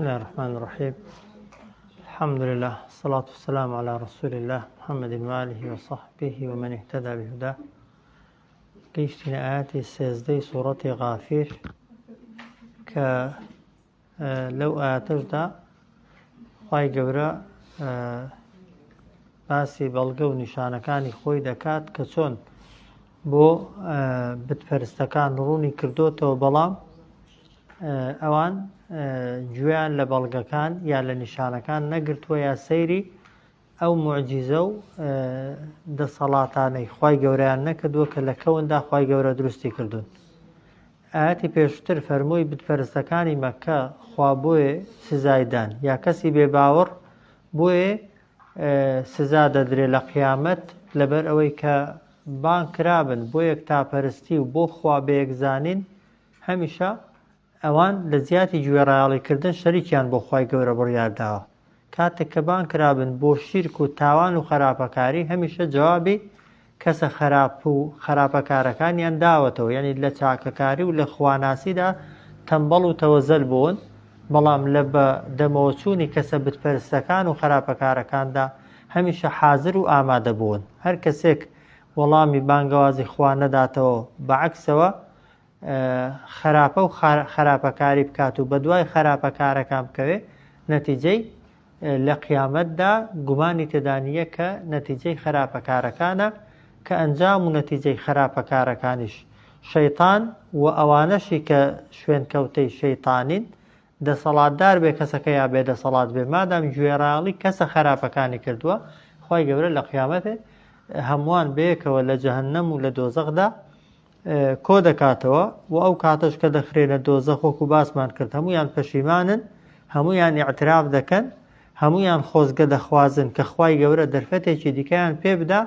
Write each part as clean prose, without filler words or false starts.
بسم الله الرحمن الرحيم الحمد لله الصلاة والسلام على رسول الله محمد وآله وصحبه ومن اهتدى بهداه گەیشتینە ئاەتی سێزدەی سوڕەتی غافیر کە لەو ئاەتەشدا خی گەورە باسی بەڵگە و نیشانەکانی خۆی دەکات کە چۆن بۆ بتپەرستەکان ڕوونی کردوتەوە بەڵام ئەوان گوێیان لە بەڵگەکان یا لە نیشانەکان نەگرتووە یا سەیری ئەو موعجیزە و دەسەڵاتانەی خوای گەورەیان نەکردووە کە لە کەوندا خوای گەورە دروستی کردوون. ئایەتی پێشووتر فەرمووی بتپەرستەکانی مەککە خوا بۆیێ سزای دان یا کەسی بێ باوەڕ بۆیێ سزا دەدرێ لە قیامەت لەبەر ئەوەی کە بانگ کرابن بۆ یەکتاپەرستی و بۆ خوا بەیەکزانین هەمیشە ئەوان لە جیاتی گوێڕایەڵی کردن شەریکیان بۆ خوای گەورە بڕیار داوە. کاتێک کە بانگ کرابن بۆ شیرک و تاوان و خەراپەکاری هەمیشە جوابی کەسە خەراپ و خەراپەکارەکانیان داوەتەوە یعنی لە چاکەکاری و لە خواناسیدا تەمبەڵ و تەوەزەل بوون بەڵام لە بە دەمەوەچوونی کەسە بتپەرستەکان و خەراپەکارەکاندا هەمیشە حازر و ئامادە بوون. هەر کەسێک وەڵامی بانگەوازی خوا نەداتەوە بە عەکسەوە خراپە و خراپەکاری بکات و بەدوای خراپەکارەکان بکەوێ نەتیجەی لە قیامەتدا گومانی تێدا نییە کە نەتیجەی خراپەکارەکانە کە ئەنجام و نەتیجەی خراپەکارەکانیش شەیتان و ئەوانەشی کە شوێنکەوتەی شەیتانین دەسەڵاتدار بێ کەسەکە یا بێ دەسەڵات بێ مادام گوێڕایەڵی کەسە خەراپەکانی کردووە خوای گەورە لە قیامەتێ هەمووان بەیەکەوە لە جەهەنەم و لە دۆزەخدا کۆ دەکاتەوە و ئەو کاتەش کە دەخرێنە دۆزەخ وەکو باسمان کرد هەمویان پەشیمانن هەمویان ئیعتراف دەکەن هەمویان خۆزگە دەخوازن کە خوای گەورە دەرفەتێکی دیکەیان پێ بدا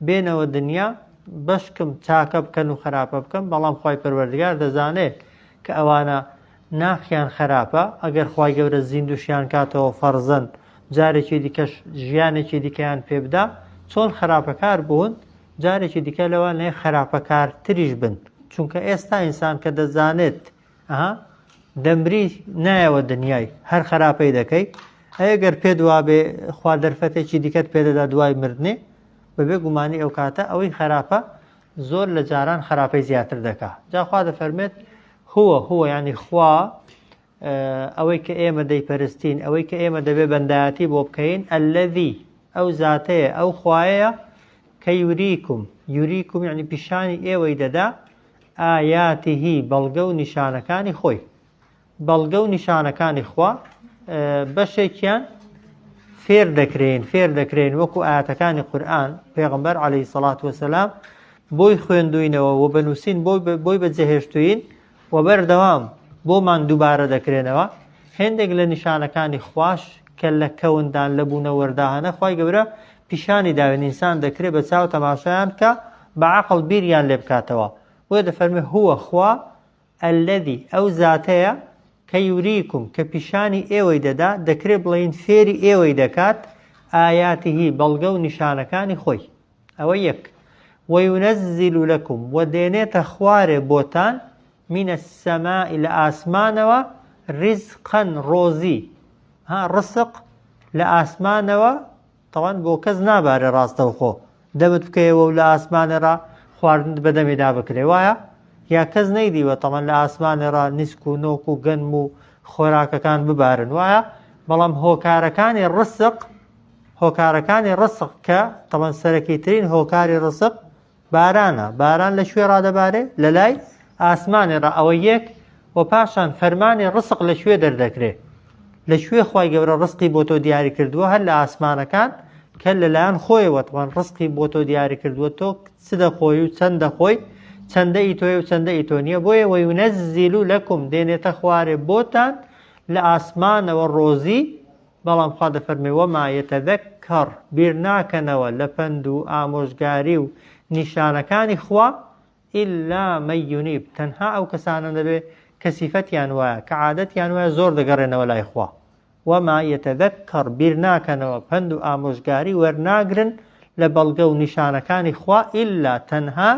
بێنەوە دنیا بەشکم چاکە بکەن و خراپە بکەن بەڵام خوای پەروەردگار دەزانێت کە ئەوانە ناخیان خراپە ئەگەر خوای گەورە زیندوشیان کاتەوە فەرزەن جارێکی دیکەش ژیانێکی دیکەیان پێ بدا چۆن خراپەکار بوون جارێکی دیکە لەوانەیە خراپەکارتریش بن چونکە ئێستا ئینسان کە دەزانێت ئەها دەمری نایەوە دنیای هەر خراپەی دەکەی ئەگەر پێت وابێ خوا دەرفەتێکی دیکەت پێدەدا دوای مردنێ بەبێ گومانی ئەو کاتە ئەوەی خراپە زۆر لە جاران خراپەی زیاتر دەکا جا خوا دەفەرمێت هو هو یعنی خوا ئەوەی کە ئێمە دەیپەرستین ئەوەی کە ئێمە دەبێ بەندایەتی بۆ بکەین الذی ئەو زاتەیە ئەو خوایەیە کە یوریکم یوریکم یعنی پیشانی ئێوەی دەدا ئایاتیهی بەڵگە و نیشانەکانی خۆی بەڵگە و نیشانەکانی خوا بەشێکیان فێر دەکرێن فێر دەکرێن وەکو ئاەتەکانی قورآن پێغمبەر عليه سەڵات وسلام بۆی خوێندوینەوە و بەنووسین بۆی بەجێهێشتوین و بەردەوام بۆمان دووبارە دەکرێنەوە هێندێک لە نیشانەکانی خواش کە لە کەوندان لە بوونەوەردا هەنە خوای گەورە پیشانی داوێن ئینسان دەکرێ بە چاو تەماشایان بکا بە عەقڵ بیریان لێ بکاتەوە بۆیە دەفەرمێ هو خوا الذی ئەو زاتەیە کە یوریکم کە پیشانی ئێوەی دەدا دەکرێ بڵێین فێری ئێوەی دەکات ئایاتیه بەڵگە و نیشانەکانی خۆی ئەوە یەک وينزل لكم و دێنێتە خوارێ بۆتان من السماء لە ئاسمانەوە رزقا ڕۆزی ها ڕسق لە ئاسمانەوە تەوان بۆ کەس نابارێ ڕاستەوخۆ دەمت بکەیەوە و لە ئاسمانێ ڕا خواردنت بە دەمیدا بکرێ وایە یا کەس نەیدیوە تەمان لە ئاسمانێ ڕا نیسک و نۆک و گەنم و خۆراکەکان ببارن وایە بەڵام هۆکارەکانی ڕسق هۆکارەکانی ڕسق کە تەمان سەرەکی ترین هۆکاری ڕسق بارانە، باران لە کوێ ڕادەبارێ؟ لە لای ئاسمانێ ڕا، ئەوە یەک، و پاشان فەرمانی ڕسق لە کوێ دەردەکرێ؟ لە کوێ خوای گەورە ڕسقی بۆ تۆ دیاری کردووە؟ هەر لە ئاسمانەکان کە لەلایەن خۆیەوە تەمان ڕسقی بۆ تۆ دیاری کردووە، تۆ چ دەخۆی و چەند دەخۆی، چەندە ئی تۆیە و چەندە ئی تۆ نییە، بۆیە وەیونەزیل لەکم دێنێتە خوارێ بۆتان لە ئاسمانەوە ڕۆزی، بەڵام خوا دەفەرمێ، وما یتذکر، بیر ناکەنەوە لە پەند و ئامۆژگاری و نیشانەکانی خوا، الا من ینیب، تەنها ئەو کەسانە نەبێ کە سیفەتیان وایە، کە عادەتیان وایە زۆر دەگەڕێنەوە لای خوا. وما یتذکر، بیر ناکەنەوە، پەند و ئامۆژگاری وەرناگرن لە بەڵگە و نیشانەکانی خوا، الا، تەنها،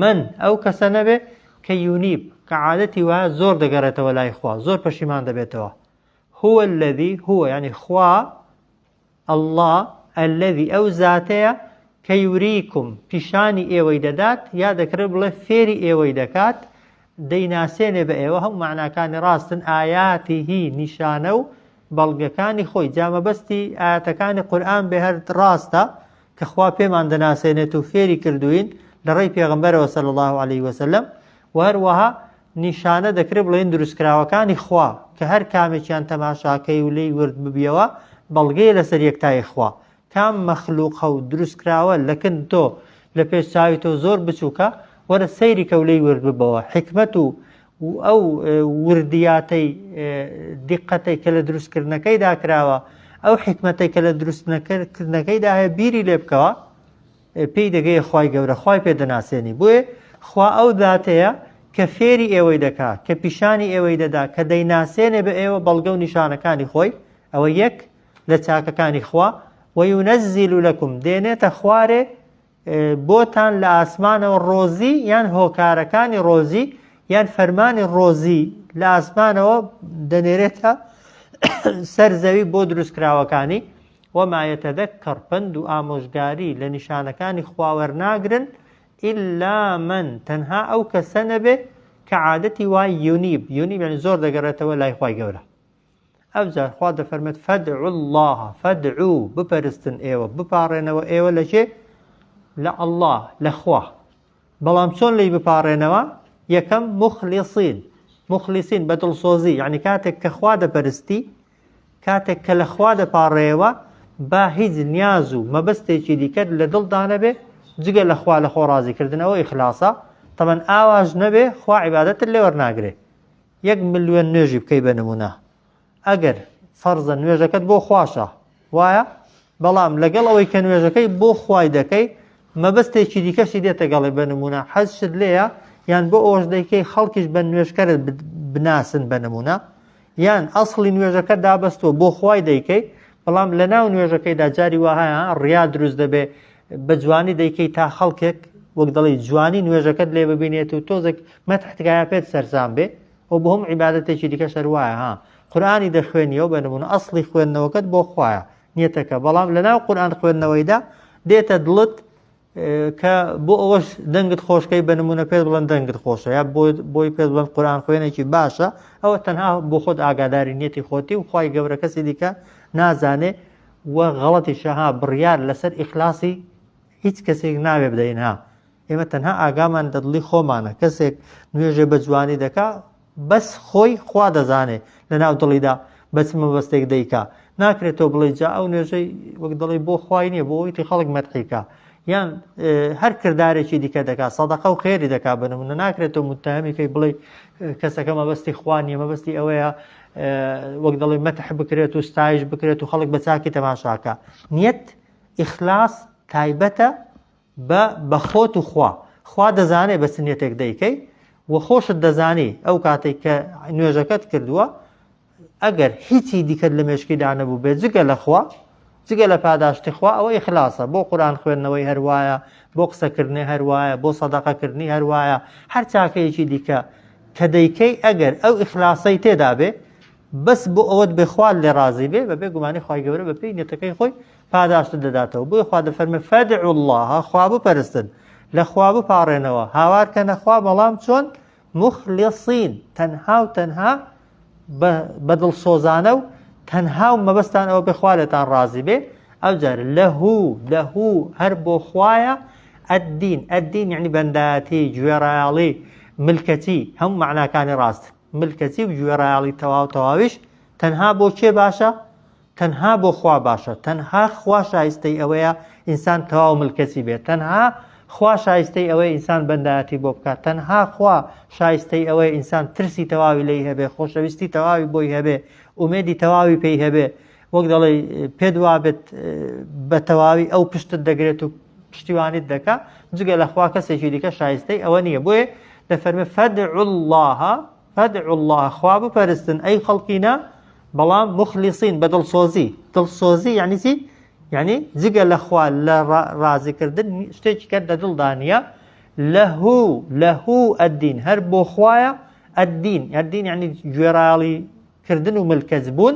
من، ئەو کەسە نەبێ کە ینیب، کە عادەتی وایە زۆر دەگەڕێتەوە لای خوا، زۆر پەشیمان دەبێتەوە. هو الذی هو یعنی خوا اللە الذی ئەو زاتەیە کە یوریکم پیشانی ئێوەی دەدات یا دەکرێت بڵێ فێری ئێوەی دەکات دەیناسێنێ بە ئێوە هەموو مەعناکانی ڕاستن ئایاتیه نیشانە و بەڵگەکانی خۆی جا مەبەستی ئایەتەکانی قورئان بێ هەر ڕاستە کە خوا پێمان دەناسێنێت و فێری کردوین لە ڕێی پێغەمبەرەوە صلی الله علیه وسلم و هەروەها نیشانە دەکرێت بڵێین دروستکراوەکانی خوا کە هەر کامێکیان تەماشاکەی و لێی ورد ببیەوە بەڵگەیە لەسەر یەکتایی خوا. کام مەخلوقە و دروستکراوە لەکن تۆ لە پێش چاوی تۆ زۆر بچوکە وەرە سەیری کە و لێی ورد ببەوە حیکمەت و ئەو وردیاتەی دیقەتەی کە لە دروستکردنەکەیدا کراوە ئەو حیکمەتەی کە لە دروستنەکردنەکەیدا هەیە بیری لێ بکەوە پێی دەگەیە خوای گەورە خوای پێ دەناسێنی بۆیە خوا ئەو ذاتەیە کە فێری ئێوەی دەکا کە پیشانی ئێوەی دەدا کە دەیناسێنێ بە ئێوە بەڵگە و نیشانەکانی خۆی ئەوە یەک لە چاکەکانی خوا وينزل لكم دێنێتە خوارێ بۆتان لە ئاسمانەوە ڕۆزی یان هۆکارەکانی ڕۆزی یان فەرمانی ڕۆزی لە ئاسمانەوە دەنێرێتە سەر زەوی بۆ دروستکراوەکانی وما یتذکر پەند و ئامۆژگاری لە نیشانەکانی خوا وەرناگرن الا من تەنها ئەو کەسە نەبێ کە عادەتی وای یونیب یونیب یعنی زۆر دەگەڕێتەوە لای خوای گەورە ئەوجار خوا دەفەرمێت فادعوا الله فادعوا بپەرستن ئێوە بپاڕێنەوە ئێوە لە کێ لە الله لە خوا بەڵام چۆن لێی بپاڕێنەوە یەکەم مخلصین مخلصین بە دڵسۆزی یعنی کاتێک کە خوا دەپەرستی کاتێک کە لە خوا دەپاڕێیەوە با هیچ نیاز و مەبەستێکی دیکەت لە دڵدا نەبێ جگە لە خوا لە خۆ ڕازی کردن ئەوە ئیخلاسە تەبەن ئاواش نەبێ خوا عیبادەتت لێ وەرناگرێ یەک ملیۆن نوێژی بکەی بە نمونە ئەگەر فەرزە نوێژەکەت بۆ خواشە وایە بەڵام لەگەڵ ئەوەی کە نوێژەکەی بۆ خوای دەکەی مەبەستێکی دیکەشی دێتە گەڵێ بە نمونە حەزشت لێیە یان بۆ ئەوەش دەیکەی خەڵکیش بە نوێژکەرت بناسن بە نمونە یان ئەسڵی نوێژەکە دابەستوە بۆ خوای دەیکەی بەڵام لە ناو نوێژەکەیدا جاری وهایە ڕیا دروست دەبێ بە جوانی دەیکەی تا خەڵکێک وەک دەڵی جوانی نوێژەکەت لێ ببینێت و تۆزێک مەتحتگایە پێت سەرسام بێ و بۆ هەم عیبادەتێکی دیکە شەروایە ها قورئانی دەخوێنیەوە بە نمونە ئەسڵی خوێندنەوەکەت بۆ خوایە نیەتەکە بەڵام لە ناو قورئان خوێندنەوەیدا دێتە دڵت کە بۆ ئەوەش دەنگت خۆشکەی بە نمونە پێت بڵێن دەنگت خۆشە یا بۆی پێت بڵێن قورئان خوێنێکی باشە ئەوە تەنها بۆ خۆت ئاگاداری نیەتی خۆتی و خوای گەورە کەسی دیکە نازانێ و غەڵەتیشە ها بڕیار لەسەر ئیخلاسی هیچ کەسێک ناوێ بدەین ها ئێمە تەنها ئاگامان لە دڵی خۆمانە کەسێک نوێژێ بە جوانی دەکا بەس خۆی خوا دەزانێ لە ناو دڵیدا بە چ مەبەستێک دەیکا ناکرێت تۆ بڵێ جا ئەو نوێژەی وەک دەڵێ بۆ خوای نییە بۆ ئەوەی خەڵک مەدحیکا یان هەر کردارێکی دیکە دەکا سەدەقە و خێری دەکا بە نمونە ناکرێت تۆ متهەمیکەی بڵێ کەسەکە مەبەستی خوا نییە مەبەستی ئەوەیە وەک دەڵێ مەتح بکرێت و ستایش بکرێت و خەڵک بە چاکی تەماشاکە نیەت ئیخلاص تایبەتە بە بە خۆت و خوا خوا دەزانێ بە چ نیەتێک دەیکەی و خۆشت دەزانی ئەو کاتێک کە نوێژەکەت کردووە ئەگەر هیچی دیکەت لە مێشکیدا نەبوو بێ جگە لە خوا جگە لە پاداشتی خوا ئەوە ئیخلاسە بۆ قورآن خوێندنەوەی هەروایە بۆ قسەکردنی هەروایە بۆ سەدەقەکردنی هەروایە هەر چاکەیەکی دیکە کە دەیکەی ئەگەر ئەو ئیخلاسەی تێدا بێ بەس بۆ ئەوەت بێ خوا لێ ڕازی بێ بەبێ گومانی خوای گەورە بە پێی نیەتەکەی خۆی پاداشتت دەداتەوە بۆیە خوا دەفەرمێ فادعوا اللە خوا بپەرستن لە خوا بپاڕێنەوە هاوار کەنە خوا بەڵام چۆن مخلصین تەنها و تەنها بە دڵسۆزانە و تەنها و مەبەستان ئەوە بێ خوا لێتان ڕازی بێ ئەوجار لەهو لەهو هەر بۆ خوایە الدین الدین یعنی بەندایەتی گوێڕایەڵی ملکەچی هەموو مەعناکانی ڕاست ملکەچی و گوێڕایەڵی تەواو تەواویش تەنها بۆ کێ باشە؟ تەنها بۆ خوا باشە، تەنها خوا شایستەی ئەوەیە ئینسان تەواو ملکەچی بێت، تەنها خوا شایستەی ئەوەیە ئینسان بەندایەتی بۆ بکات، تەنها خوا شایستەی ئەوەیە ئینسان ترسی تەواوی لێی هەبێ، خۆشەویستی تەواوی بۆی هەبێ، ئومێدی تەواوی پێی هەبێ، وەک دەڵێی پێت وابێت بە تەواوی ئەو پشتت دەگرێت و پشتیوانیت دەکا، جگە لە خوا کەسێکی دیکە شایستەی ئەوە نییە، بۆیە دەفەرمێ فادعوا اللە فادعوا اللە خوا بپەرستن ئەی خەڵکینە بەڵام مخلصین بە دڵسۆزی دڵسۆزی یعنی چی یعنی جگە لە خوا لە ڕازیکردن شتێکی کە لە دڵدا نییە لەهو لەهو الدین هەر بۆ خوایە الدین الدین یعنی گوێڕایەڵی کردن و ملکەچ بوون.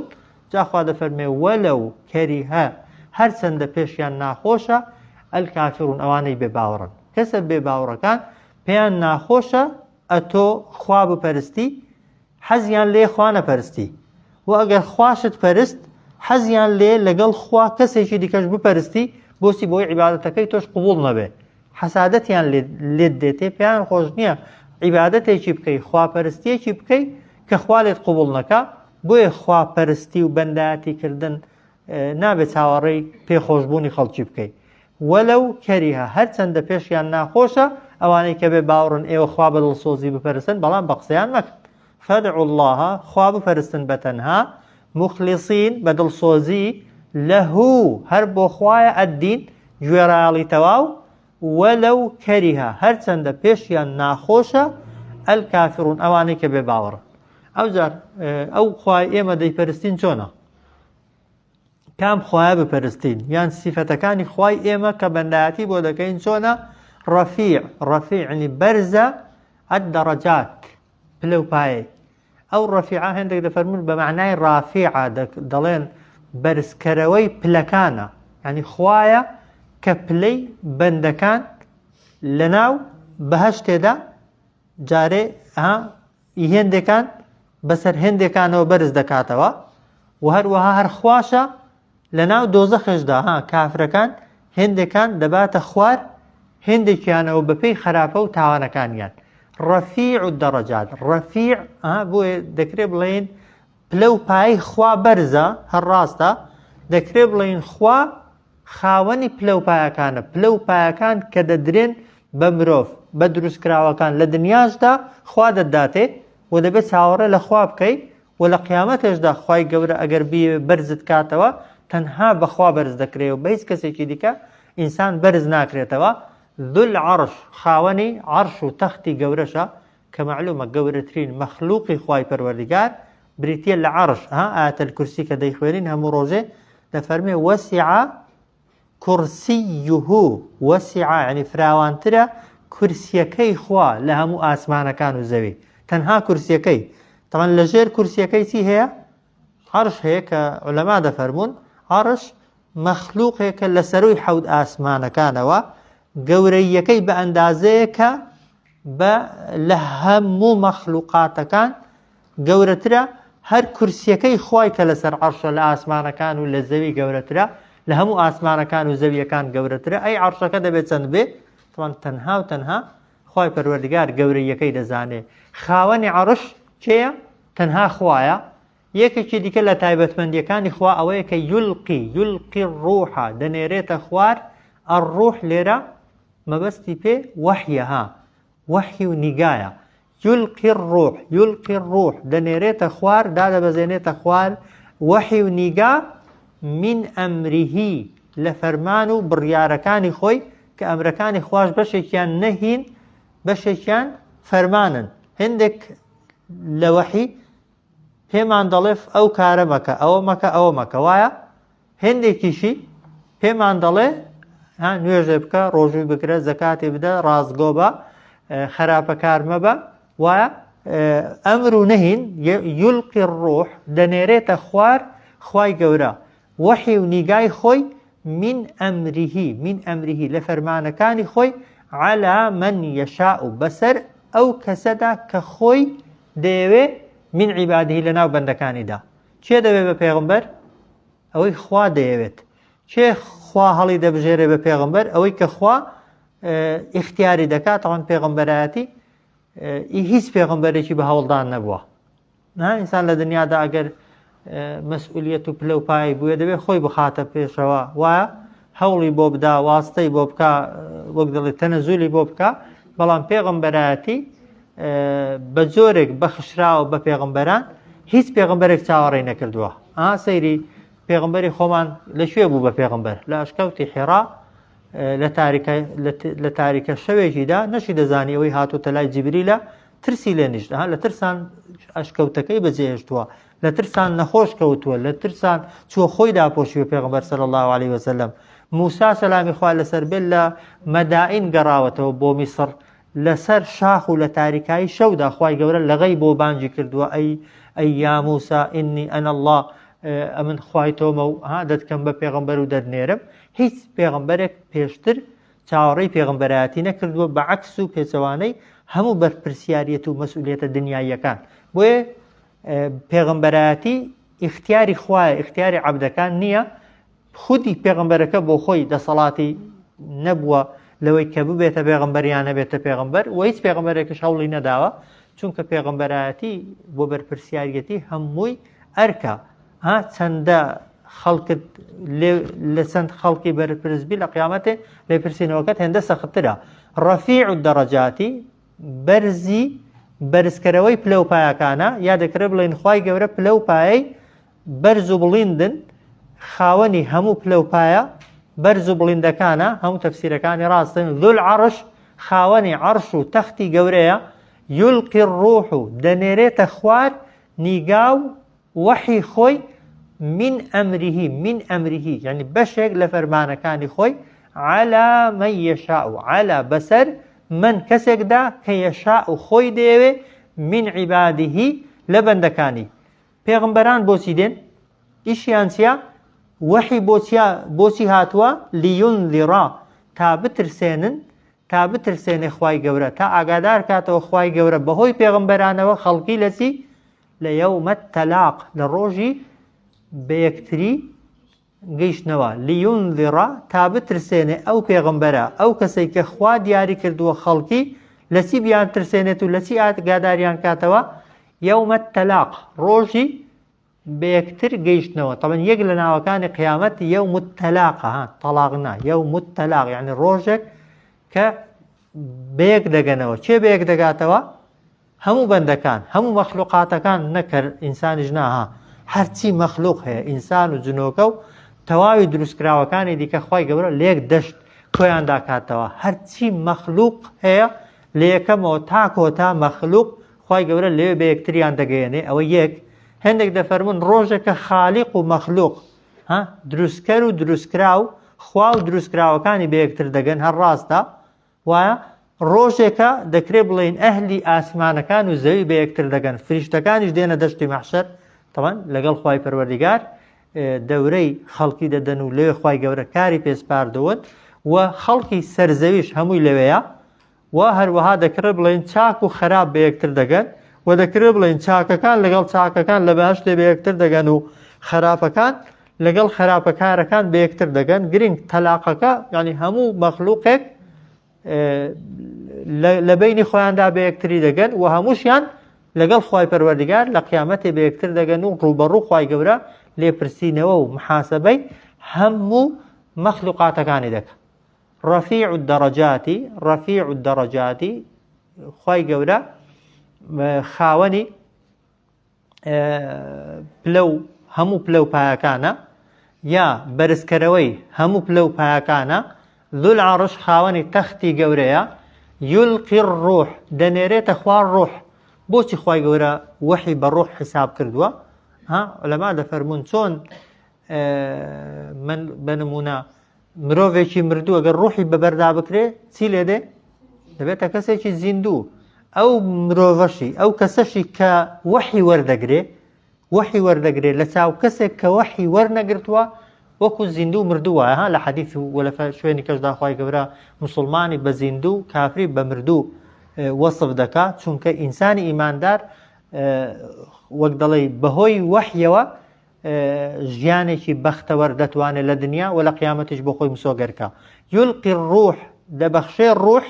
جا خوا دەفەرمێ ولو كره هەرچەندە پێشیان ناخۆشە الكافرون ئەوانەی بێ باوەڕن. کەسە بێ باوەڕەکان پێیان ناخۆشە ئەتۆ خوا بپەرستی حەزیان لێ خوا نەپەرستی و ئەگەر خواشت پەرست حەزیان لێ لەگەڵ خوا کەسێکی دیکەش بپەرستی بۆچی بۆی عیبادەتەکەی تۆش قبوڵ نەبێ حەسادەتیان لێت دێتێ پێیان خۆش نییە عیبادەتێکی بکەی خواپەرستیەکی بکەی کە خوا لێت قبوڵ نەکا بۆیە خواپەرستی و بەندایەتی کردن نابێت چاوەڕێی پێخۆشبوونی خەڵکی بکەی ولو كره هەرچەندە پێشیان ناخۆشە ئەوانەی کە بێ باوڕن ئێوە خوا بە دڵسۆزی بپەرستن بەڵام بە قسەیان مەکەن فادعوا اللە خوا بپەرستن بە تەنها مخلصین بە دڵسۆزی له هەر بۆ خوایە الدین گوێڕایەڵی تەواو ولو كره هەرچەندە پێشیان ناخۆشە الکافرون ئەوانەی کە بێ باوەڕن ئەوجار ئەو خوای ئێمە دەیپەرستین چۆنە کام خوایە بپەرستین یان سیفەتەکانی خوای ئێمە کە بەندایەتی بۆ دەکەین چۆنە ڕەفیع ڕەفیع ینی بەرزە الدرجات پلە و پایەی ئەو ڕەفیعە هێندێک دەفەرمون بە معنای ڕافیعە دەڵێن بەرزکەرەوەی پلەکانە ینی خوایە کە پلەی بەندەکان لەناو بەهەشتێدا جارێ ها ی هێندێکان بەسەر هێندێکانەوە بەرز دەکاتەوە و هەروەها هەر خواشە لەناو دۆزەخێشدا ها کافرەکان هێندێکان دەباتە خوار هێندێکیانەوە بەپێی خراپە و تاوانەکانیان ڕەفیع الدەڕەجات ڕەفیع بۆیە دەکرێ بڵێین پلە و پایەی خوا بەرزە هەر ڕاستە دەکرێ بڵێین خوا خاوەنی پلە و پایەکانە پلە و پایەکان کە دەدرێن بە مرۆڤ بە دروستکراوەکان لە دنیاشدا خوا دەتداتێ و دەبێت چاوەڕێ لە خوا بکەی و لە قیامەتێشدا خوای گەورە ئەگەر بیەوێ بەرزت کاتەوە تەنها بە خوا بەرز دەکرێ و بە هیچ کەسێکی دیکە ئینسان بەرز ناکرێتەوە ذو العرش خاوەنی عەرش و تەختی گەورەشە کە مەعلومە گەورەترین مەخلوقی خوای پەروەردگار بریتیە لە عەرش ها آیة الکرسی کە دەیخوێنین هەموو ڕۆژێ دەفەرمێ وسع کرسیه وسع یعنی فراوانترە کورسیەکەی خوا لە هەموو ئاسمانەکان و زەوی تەنها کورسیەکەی تەمان لە ژێر کورسیەکەی چی هەیە عەرش هەیە کە عولەما دەفەرموون عەرش مەخلوقێکە لە سەروی حەوت ئاسمانەکانەوە گەورەییەکەی بە ئەندازەیەکە بە لە هەموو مەخلوقاتەکان گەورەترە هەر کورسیەکەی خوای کە لەسەر عەرشە لە ئاسمانەکان و لە زەوی گەورەترە لە هەموو ئاسمانەکان و زەویەکان گەورەترە ئەی عەرشەکە دەبێت چەند بێ تەوان تەنها و تەنها خوای پەروەردگار گەورەییەکەی دەزانێ خاوەنی عەرش کێیە تەنها خوایە یەکێکی دیکە لە تایبەتمەندیەکانی خوا ئەوەیە کە یولقی یولقی الروح دەنێرێتە خوار الروح لێرە مەبەستی پێ وەحیە ها وەحی و نیگایە یولقی الروح یولقی الروح دەنێرێتە خوار دادەبەزێنێتە خوار وەحی و نیگا من ئەمره لە فەرمان و بڕیارەکانی خۆی کە ئەمرەکانی خواش بەشێکیان نەهین بەشێکیان فەرمانن هندێک لە وەحی پێمان دەڵێ ئەو کارە مەکە ئەوە مەکە ئەوە مەکە وایە هێندێکیشی پێمان دەڵێ ها نوێژێ بکە ڕۆژووی بگرە زەکاتی بدە ڕاستگۆ بە خراپەکار مەبە وایە ئەمر و نەهین یلقی الروح دەنێرێتە خوار خوای گەورە وەحی و نیگای خۆی من ئەمره من ئەمره لە فەرمانەکانی خۆی علی من یشاء بەسەر ئەو کەسەدا کە خۆی دەیەوێ من عباده لەناو بەندەکانیدا کێ دەبێ بە پێغمبەر ئەوەی خوا دەیەوێت کێ خوا هەڵی دەبژێرێ بە پێغمبەر ئەوەی کە خوا ئیختیاری دەکات تاوان پێغمبەرایەتی هیچ پێغمبەرێکی بە هەوڵدان نەبووە نا ئینسان لە دنیادا ئەگەر مەسئولیت و پلە و پای بووە دەبێت خۆی بخاتە پێشەوە وایە هەوڵی بۆ بدا واستەی بۆ بکە وەک دەڵێ تەنەزولی بۆ بکە بەڵام پێغمبەرایەتی بە جۆرێک بەخشراوە بە پێغمبەران هیچ پێغمبەرێک چاوەڕێی نەکردووە ئا سەیری پێغمبەری خۆمان لەکوێ بوو بە پێغمبەر لە ئەشکەوتی حێرا لە تاریکە لە تاریکە شەوێکیدا نەشی دەزانی ئەوەی هاتوتە لای جیبریلە ترسی لێ نیشت ها لە ترسان ئەشکەوتەکەی بەجێهێشتووە لە ترسان نەخۆش کەوتووە لە ترسان چووە خۆی داپۆشیوە پێغەمبەر صلی الله علیه وسلم موسا سەلامی خوا لەسەر بێت لە مەدائین گەڕاوەتەوە بۆ میسڕ لەسەر شاخ و لە تاریکایی شەودا خوای گەورە لە غەیبەوە بانگی کردووە ئەی ئەی یا موسا ئینی ئەنا اللە. ئەمن خوای تۆمە و ها دەتکەم بە پێغەمبەر و دەتنێرم. هیچ پێغەمبەرێک پێشتر چاوەڕێی پێغەمبەرایەتی نەکردووە، بە عەکس و پێچەوانەی هەموو بەرپرسیاریەت و مەسئولیەتە دنیاییەکان. بۆیە پێغەمبەرایەتی ئیختیاری خوایە، ئیختیاری عەبدەکان نییە. خودی پێغەمبەرەکە بۆ خۆی دەسەڵاتی نەبووە لەوەی کە ببێتە پێغەمبەر یان نەبێتە پێغەمبەر و هیچ پێغەمبەرێکش هەوڵی نەداوە، چونکە پێغەمبەرایەتی بۆ بەرپرسیاریەتی هەمووی ئەرکە. ها چەندە خەڵکت لێ لە چەند خەڵکی بەرپرس بی لە قیامەتێ لێپرسینەوەکەت هێندە سەختترە. ڕەفیع الدەرەجاتی بەرزی بەرزکەرەوەی پلە و پایەکانە، یا دەکرێت بڵێین خوای گەورە پلە و پایەی بەرز و بڵیندن، خاوەنی هەموو پلە و پایە بەرز و بڵیندەکانە، هەموو تەفسیرەکانی ڕاستن. ذو العرش خاوەنی عەرش و تەختی گەورەیە. یلقی الروح دەنێرێتە خوار نیگا و وەحی خۆی من امره من امره یعنی بەشێک لە فەرمانەکانی خۆی علی من یشاء علی بەسەر من کەسێکدا کە یشاء خۆی دەیەوێ من عباده لە بەندەکانی. پێغمبەران بۆچی دێن؟ ئیشیان چییە؟ وەحی بۆچیا بۆچی هاتووە؟ لینذر تا بترسێنن تا بترسێنێ خوای گەورە تا ئاگادار کاتەوە خوای گەورە بەهۆی پێغمبەرانەوە خەڵکی لە چی؟ لە یوم التلاق لە ڕۆژی بەیەکتری گەیشتنەوە، لینذر تا بترسێنێ ئەو پێغەمبەرە ئەو کەسەی کە خوا دیاری کردووە خەڵکی لە چی بیانترسێنێت و لە چی ئاگاداریان کاتەوە، یوم التلاق ڕۆژی بەیەکتر گەیشتنەوە. تەبەن یەک لە ناوەکانی قیامەت یوم التلاق ها تەلاق نا یوم التلاق یعنی ڕۆژێک کە بەیەک دەگەنەوە. کێ بەیەک دەگاتەوە؟ هەموو بەندەکان، هەموو مەخلوقاتەکان نەک هەر ئینسانیش نا ها، هەرچی مەخلوق هەیە ئینسان و جنۆکە و تەواوی دروستکراوەکانی دیکە خوای گەورە لە یەک دەشت کۆیان داکاتەوە، هەرچی مەخلوق هەیە لە یەکەمەوە تا کۆتا مەخلوق خوای گەورە لەوێ بە یەکتریان دەگەیەنێ. ئەوە یەک. هێندێک دەفەرموون ڕۆژێکە خالیق و مەخلوق ها دروستکەر و دروستکراو خوا و دروستکراوەکانی بە یەکتر دەگەن، هەر ڕاستە وایە ڕۆژێکە دەکرێ بڵێین ئەهلی ئاسمانەکان و زەوی بە یەکتر دەگەن، فریشتەکانیش دێنە دەشتی مەحشەر، تەبعەن لەگەڵ خوای پەروەردیگار دەورەی خەڵکی دەدەن و لەوێ خوای گەورە کاری پێسپاردوون و خەڵکی سەرزەویش هەمووی لەوێیە و هەروەها دەکرێت بڵێن چاک و خراپ بە یەکتر دەگەن و دەکرێت بڵێن چاکەکان لەگەڵ چاکەکان لە بەهەشتێ بە یەکتر دەگەن و خراپەکان لەگەڵ خراپەکارەکان بە یەکتر دەگەن. گرنگ تەلاقەکە یعنی هەموو مەخلوقێک لە بینی خۆیاندا بە یەکتری دەگەن و هەمووشیان لەگەڵ خوای پەروەردگار لە قیامەتێ بە یەکتر دەگەن و ڕووبەڕوو خوای گەورە لێپرسینەوە و محاسبەی هەموو مەخلوقاتەکانی دەکە. رفیع الدرجات رفیع الدرجات خوای گەورە خاوەنی پلە و هەموو پلە و پایەکانە یا بەرزکەرەوەی هەموو پلە و پایەکانە. ذو العرش خاوەنی تەختی گەورەیە. یلقی الروح دەنێرێتە خوار ڕوح. بۆچی خوای گەورە وەحی بە ڕوح حیساب کردووە؟ ها علەما دەفەرموون چۆن من بە نمونە مرۆڤێکی مردوو ئەگەر ڕوحی بەبەردا بکرێ چی لێ دێ؟ دەبێتە کەسێکی زیندوو. ئەو مرۆڤەشی ئەو کەسەشی کە وەحی وەردەگرێ وەحی وەردەگرێ لە چاو کەسێک کە وەحی وەرنەگرتووە وەکو زیندوو مردوو وایە. ها لە حەدیث و لە شوێنی کەشدا خوای گەورە مسلمانی بە زیندوو کافری بە مردوو وەصف دەکا، چونکە ئینسانی ئیماندار وەک دەڵێی بەهۆی وەحیەوە ژیانێکی بەختەوەر دەتوانێت لە دنیا و لە قیامەتیش بۆ خۆی مسۆگەرکە. یلقی الروح دەبەخشێ ڕوح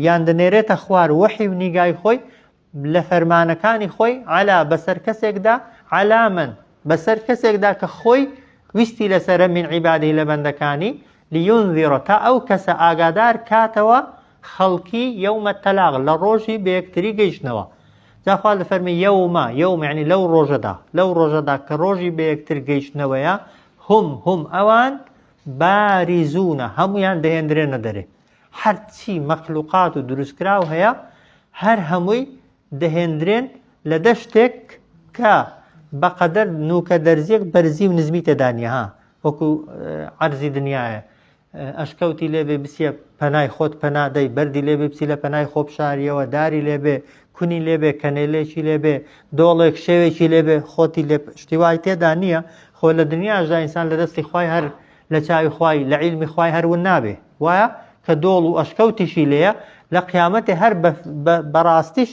یان دەنێرێتە خوار وەحی و نیگای خۆی لە فەرمانەکانی خۆی علا بەسەر کەسێکدا علا من بەسەر کەسێکدا کە خۆی ویستی لەسەرە من عیبادی لە بەندەکانی لینذر تا ئەو کەسە ئاگادار کاتەوە خەڵکی یوم التلاق لە ڕۆژی بەیەکتری گەیشتنەوە. جا خوا دەفەرمێ یوم، یوم یعنی لەو ڕۆژەدا، لەو ڕۆژەدا کە ڕۆژی بەیەکتر گەیشتنەوەیە، هم، هم ئەوان، بارزون هەموویان دەهێندرێنە دەرێ. هەرچی مەخلوقات و دروستکراو هەیە هەر هەمووی دەهێندرێن لە دەشتێک کە بەقەدەر نوکە دەرزیەک بەرزی و نزمی تێدا نییە، ها وەکو عەرزی دنیایە. ئەشکەوتی لێبێ بچیە پەنای خۆت پەنا دەی، بەردی لێبێ بچی لە پەنای خۆ بشاریەوە، داری لێبێ، کونی لێبێ، کەنێلێکی لێبێ، دۆڵێک، شێوێکی لێبێ، خۆتی لێ شتی وای تێدا نییە، خۆ لە دنیاشدا ئینسان لە دەستی خوای هەر لە چاوی خوای لە عیلمی خوای هەر ون نابێ، وایە کە دۆڵ و ئەشکەوتیشی لێیە لە قیامەتێ هەر بەڕاستیش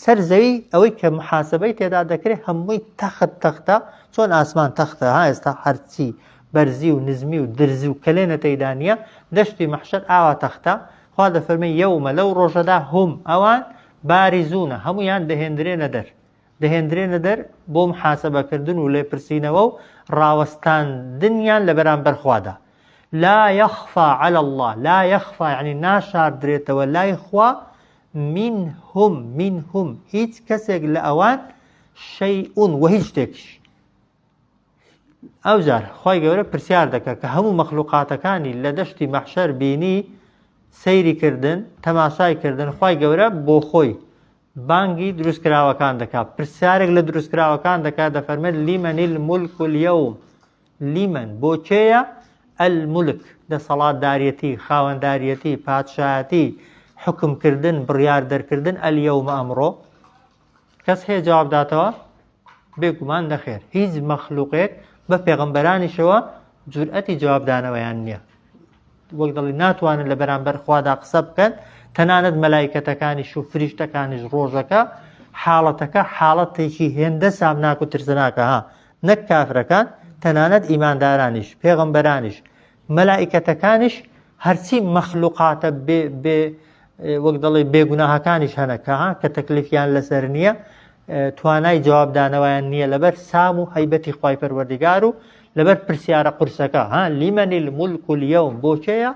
سەر زەوی ئەوەی کە محاسبەی تێدا دەکرێت هەمووی تەخت تەختە چۆن ئاسمان تەختە ها ئێستا هەرچی بەرزی و نزمی و درزی و کەلێنە تێیدا نییە دەشتی مەحشەر ئاوا تەختە خوا دەفەرمێ یەومە لەو ڕۆژەدا هم ئەوان بارزونە هەموویان دەهێندرێنە دەر دەهێندرێنە دەر بۆ محاسبەکردن و لێپرسینەوە و ڕاوەستاندنیان لە بەرامبەر خوادا لا يخفى على الله لا يخفى يعني ناشاردرێتەوە لای خوا منهم منهم هیچ کەسێک لە ئەوان شەیء وە هیچ شتێکیش. ئەوجار خوای گەورە پرسیار دەکا کە هەموو مەخلوقاتەکانی لە دەشتی مەحشەر بینی سەیری کردن تەماشای کردن خوای گەورە بۆ خۆی بانگی دروستکراوەکان دەکا پرسیارێک لە دروستکراوەکان دەکا دەفەرمێت لمن الملک اليوم لمن بۆ کێیە الملک دەسەڵاتداریەتی خاوەنداریەتی پادشایەتی حوکمکردن بڕیار دەرکردن الیوم ئەمڕۆ کەس هەیە جواب داتەوە بێگومان نەخێر هیچ مەخلوقێک بە پێغەمبەرانیشەوە جورئەتی جوابدانەوەیان نییە وەک دەڵی ناتوانن لە بەرامبەر خوادا قسە بکەن تەنانەت مەلایکەتەکانیش و فریشتەکانیش ڕۆژەکە حاڵەتەکە حاڵەتێکی هێندە سامناک و ترسناکە ها نەک کافرەکان تەنانەت ئیماندارانیش پێغەمبەرانیش مەلائیکەتەکانیش هەرچی مەخلوقاتە بێ بێ وەک دەڵێ بێگوناهەکانیش هەنە کە ها کە تەکلیفیان لەسەر نییە توانای جوابدانەوەیان نییە لەبەر سام و هەیبەتی خوای پەروەردگار و لەبەر پرسیارە قورسەکە ها لمن الملك اليوم بۆ کێیە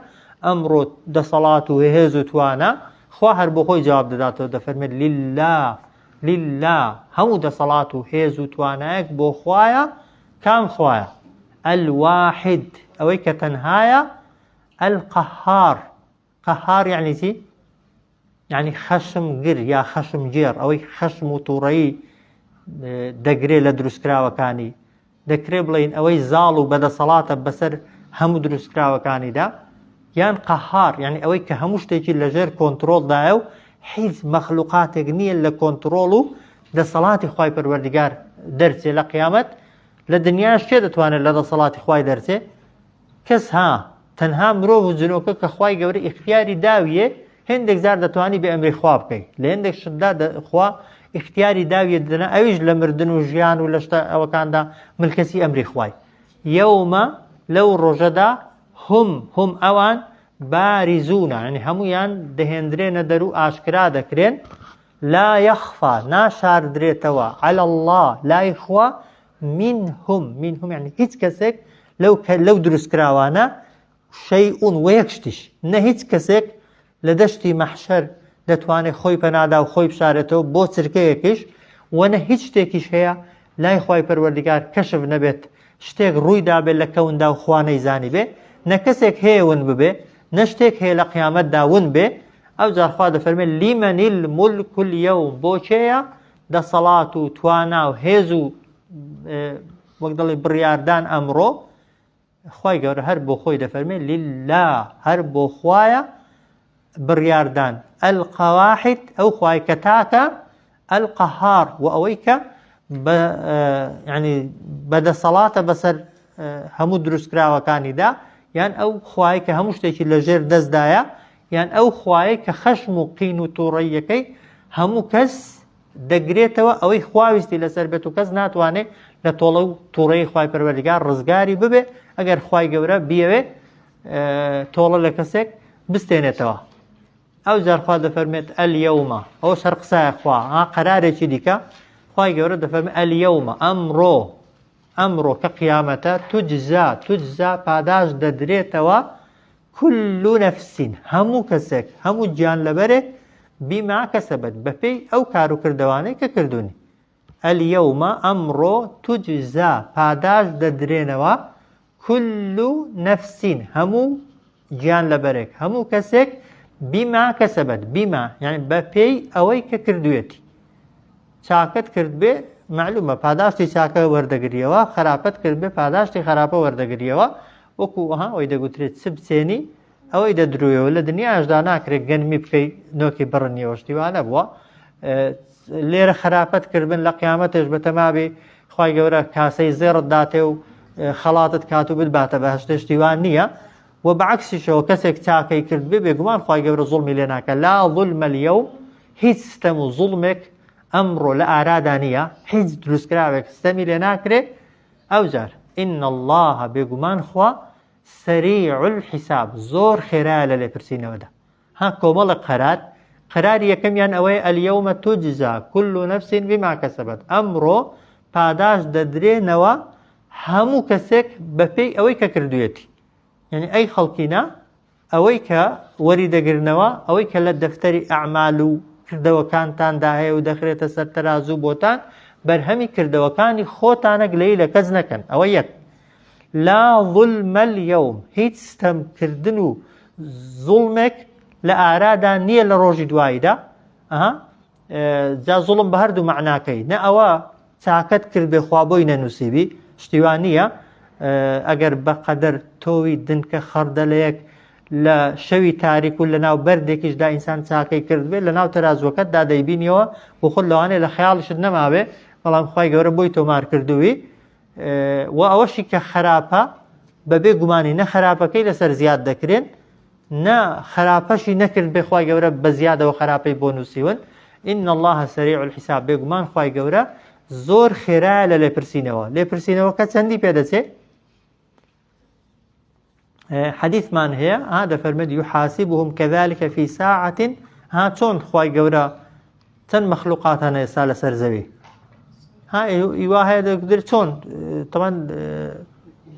ئەمڕۆ دەسەڵات و هێز و توانا خوا هەر بۆ خۆی جواب دەداتەوە دەفەرمێت لله لله هەموو دەسەڵات و هێز و توانایەک بۆ خوایە کام خوایە الواحد ئەوەی کە تەنهایە القهار قهار یعنی چی یعنی خەشم گر یا خەشم گێڕ ئەوەی خەشم و تووڕەیی دەگرێ لە دروستکراوەکانی دەکرێ بڵین ئەوەی زاڵ و بەدەسەڵاتە بەسەر هەموو دروستکراوەکانیدا یان قەهار یعنی ئەوەی کە هەموو شتێکی لەژێر کۆنتترۆڵدایە و هیچ مەخلوقاتێک نییە لە کۆنتترۆڵ و دەسەڵاتی خوای پەروەردگار دەرچێ لە قیامەت لە دنیاش کێ دەتوانێت لە دەسەڵاتی خوای دەرچێ کەس ها تەنها مرۆڤ و جنۆکە کە خوای گەورە ئیختیاری داویێ هێندێک جار دەتوانی بێ ئەمری خوا بکەی لە هێندێک شتدا خوا ئیختیاری داویێ دەنا ئەویش لە مردن و ژیان و لە شتە ئەوەکاندا ملکەچی ئەمری خوای یەومە لەو ڕۆژەدا هم هم ئەوان بارزونە یعنی هەمویان دەهێندرێنە دەر و ئاشکرا دەکرێن لا یخفا ناشاردرێتەوە علی اللە لای خوا منهم منهم یعنی هیچ کەسێک لەو لەو دروستکراوانە شەیء و یەک شتیش نە هیچ کەسێک لە دەشتی مەحشەر دەتوانێت خۆی پەنادا و خۆی بشارێتەوە بۆ چرکەیەکیش و نە هیچ شتێکیش هەیە لای خوای پەروەردگار کەشف نەبێت شتێک ڕووی دابێت لە کەوندا و خوا نەیزانیبێ نە کەسێک هەیە ون ببێ نە شتێک هەیە لە قیامەتدا ون بێ ئەوجار خوا دەفەرمێ لمن الملک اليوم بۆ کێیە دەسەڵات و توانا و هێز و وەک دەڵێ بڕیاردان ئەمڕۆ خوای گەورە هەر بۆ خۆی دەفەرمێ لله هەر بۆ خوایە بڕیاردان القواحد ئەو خوای کە تاکە القهار و ئەوەی کە ینی بەدەسەڵاتە بەسەر هەموو دروستکراوەکانیدا یان ئەو خوای کە هەموو شتێکی لەژێر دەستدایە یان ئەو خوایە کە خەشم و قین و تووڕەیەکەی هەموو کەس دەگرێتەوە ئەوەی خواویستی لەسەر بێت و کەس ناتوانێت لە تۆڵە و تووڕەی خوای پەروەردگار ڕزگاری ببێ ئەگەر خوای گەورە بیەوێ تۆڵە لە کەسێک بستێنێتەوە ئەو جار خوا دەفەرمێت ئەلیەومە ئەو سەر قسایە خوا ها قەرارێکی دیکە خوای گەورە دەفەرمێ ئەلیەومە ئەمڕۆ ئەمڕۆ کە قیامەتە تجزا تجزا پاداش دەدرێتەوە كل نفس هەموو کەسێک هەموو گیان لەبەرێک بما كسبت بەپێی ئەو کار و کردەوانەی کە کردوونی اليوم ئەمڕۆ تجزا پاداشت دەدرێنەوە كل نفس هەموو گیان لەبەرێک هەموو کەسێک بما كسبت بما یعنی بەپێی ئەوەی کە کردوێتی چاکەت کردبێ معلومە پاداشتی چاکە وەردەگریەوە خراپەت کردبێ پاداشتی خراپە وەردەگریەوە. وەکو ئەها ئەوەی دەگوترێت چ بچێنی ئەوەی دەدرویەوە لە دنیاشدا ناکرێت گەنمی بکەی نۆکی بڕنیەوە شتی وا نەبووە لێرە خراپەت کردبن لە قیامەتێش بەتەمابی خی گەورە کاسەی زێڕت داتێ و خەڵاتت کات و بتباتە بەهشتێ شتی وا نییە و بەعکسیشەوە کەسێک چاکەی کرد بێ بێگومان خی گەورە زوڵمی لێ ناکە لا ظلم اليوم هیچ ستەم و زوڵمێک ئەمڕۆ لە ئارادا نییە هیچ دروستکراوێک ستەمی لێ ناکرێ ئەوجار إن الله بێگومان خوا سریع الحساب زۆر خێرایە لە لێپرسینەوەدا ها کۆمەڵە قەرار قەراری یەکەمیان ئەوەیە اليوم تجزا كل نفس بما كسبت ئەمڕۆ پاداش دەدرێنەوە هەموو کەسێک بەپێی ئەوەی کە کردوێتی یعنی ئەی خەڵکینە ئەوەی کە وەری دەگرنەوە، ئەوەی کە لە دەفتەری ئەعمال و کردەوەکانتاندا هەیە و دەخرێتە سەر تەرازوو بۆتان، بەرهەمی کردەوەکانی خۆتانە گلەیی لە کەس نەکەن. ئەوە یەک. لا ظلم اليوم، هیچ ستەمکردن و زوڵمێک لە ئارادا نییە لە ڕۆژی دواییدا. ئەها جا زوڵم بە هەردوو مەعناکەی نە ئەوە چاکەت کرد بێ خوا بۆی نەنووسیبی شتی وا نییە ئەگەر بە قەدەر تۆوی دنکە خەردەلەیەک لە شەوی تاریک و لە ناو بەردێکیشدا ئینسان چاکەی کرد بێ لە ناو تەرازوەکەتدا دەیبینیەوە بۆ خۆت لەوانەیە لە خەیاڵیشت نەماوێ بەڵام خوای گەورە بۆی تۆمار کردووی و ئەوەشی کە خراپە بەبێ گومانی نە خراپەکەی لەسەر زیاد دەکرێن نە خراپەشی نەکرد بێ خوای گەورە بە زیادەوە خراپەی بۆ نووسیون إن الله سریع الحساب بێگومان خوای گەورە زۆر خێرایە لە لێپرسینەوە لێپرسینەوەکە چەندی پێدەچێ حەدیثمان هەیە ها دەفەرمێت يحاسبهم كذلك في ساعة ها چۆن خوای گەورە چەند مەخلوقات هەن ئێستا لەسەر زەوی ها ئیوا هەیە دەگوترێت چۆن تەمان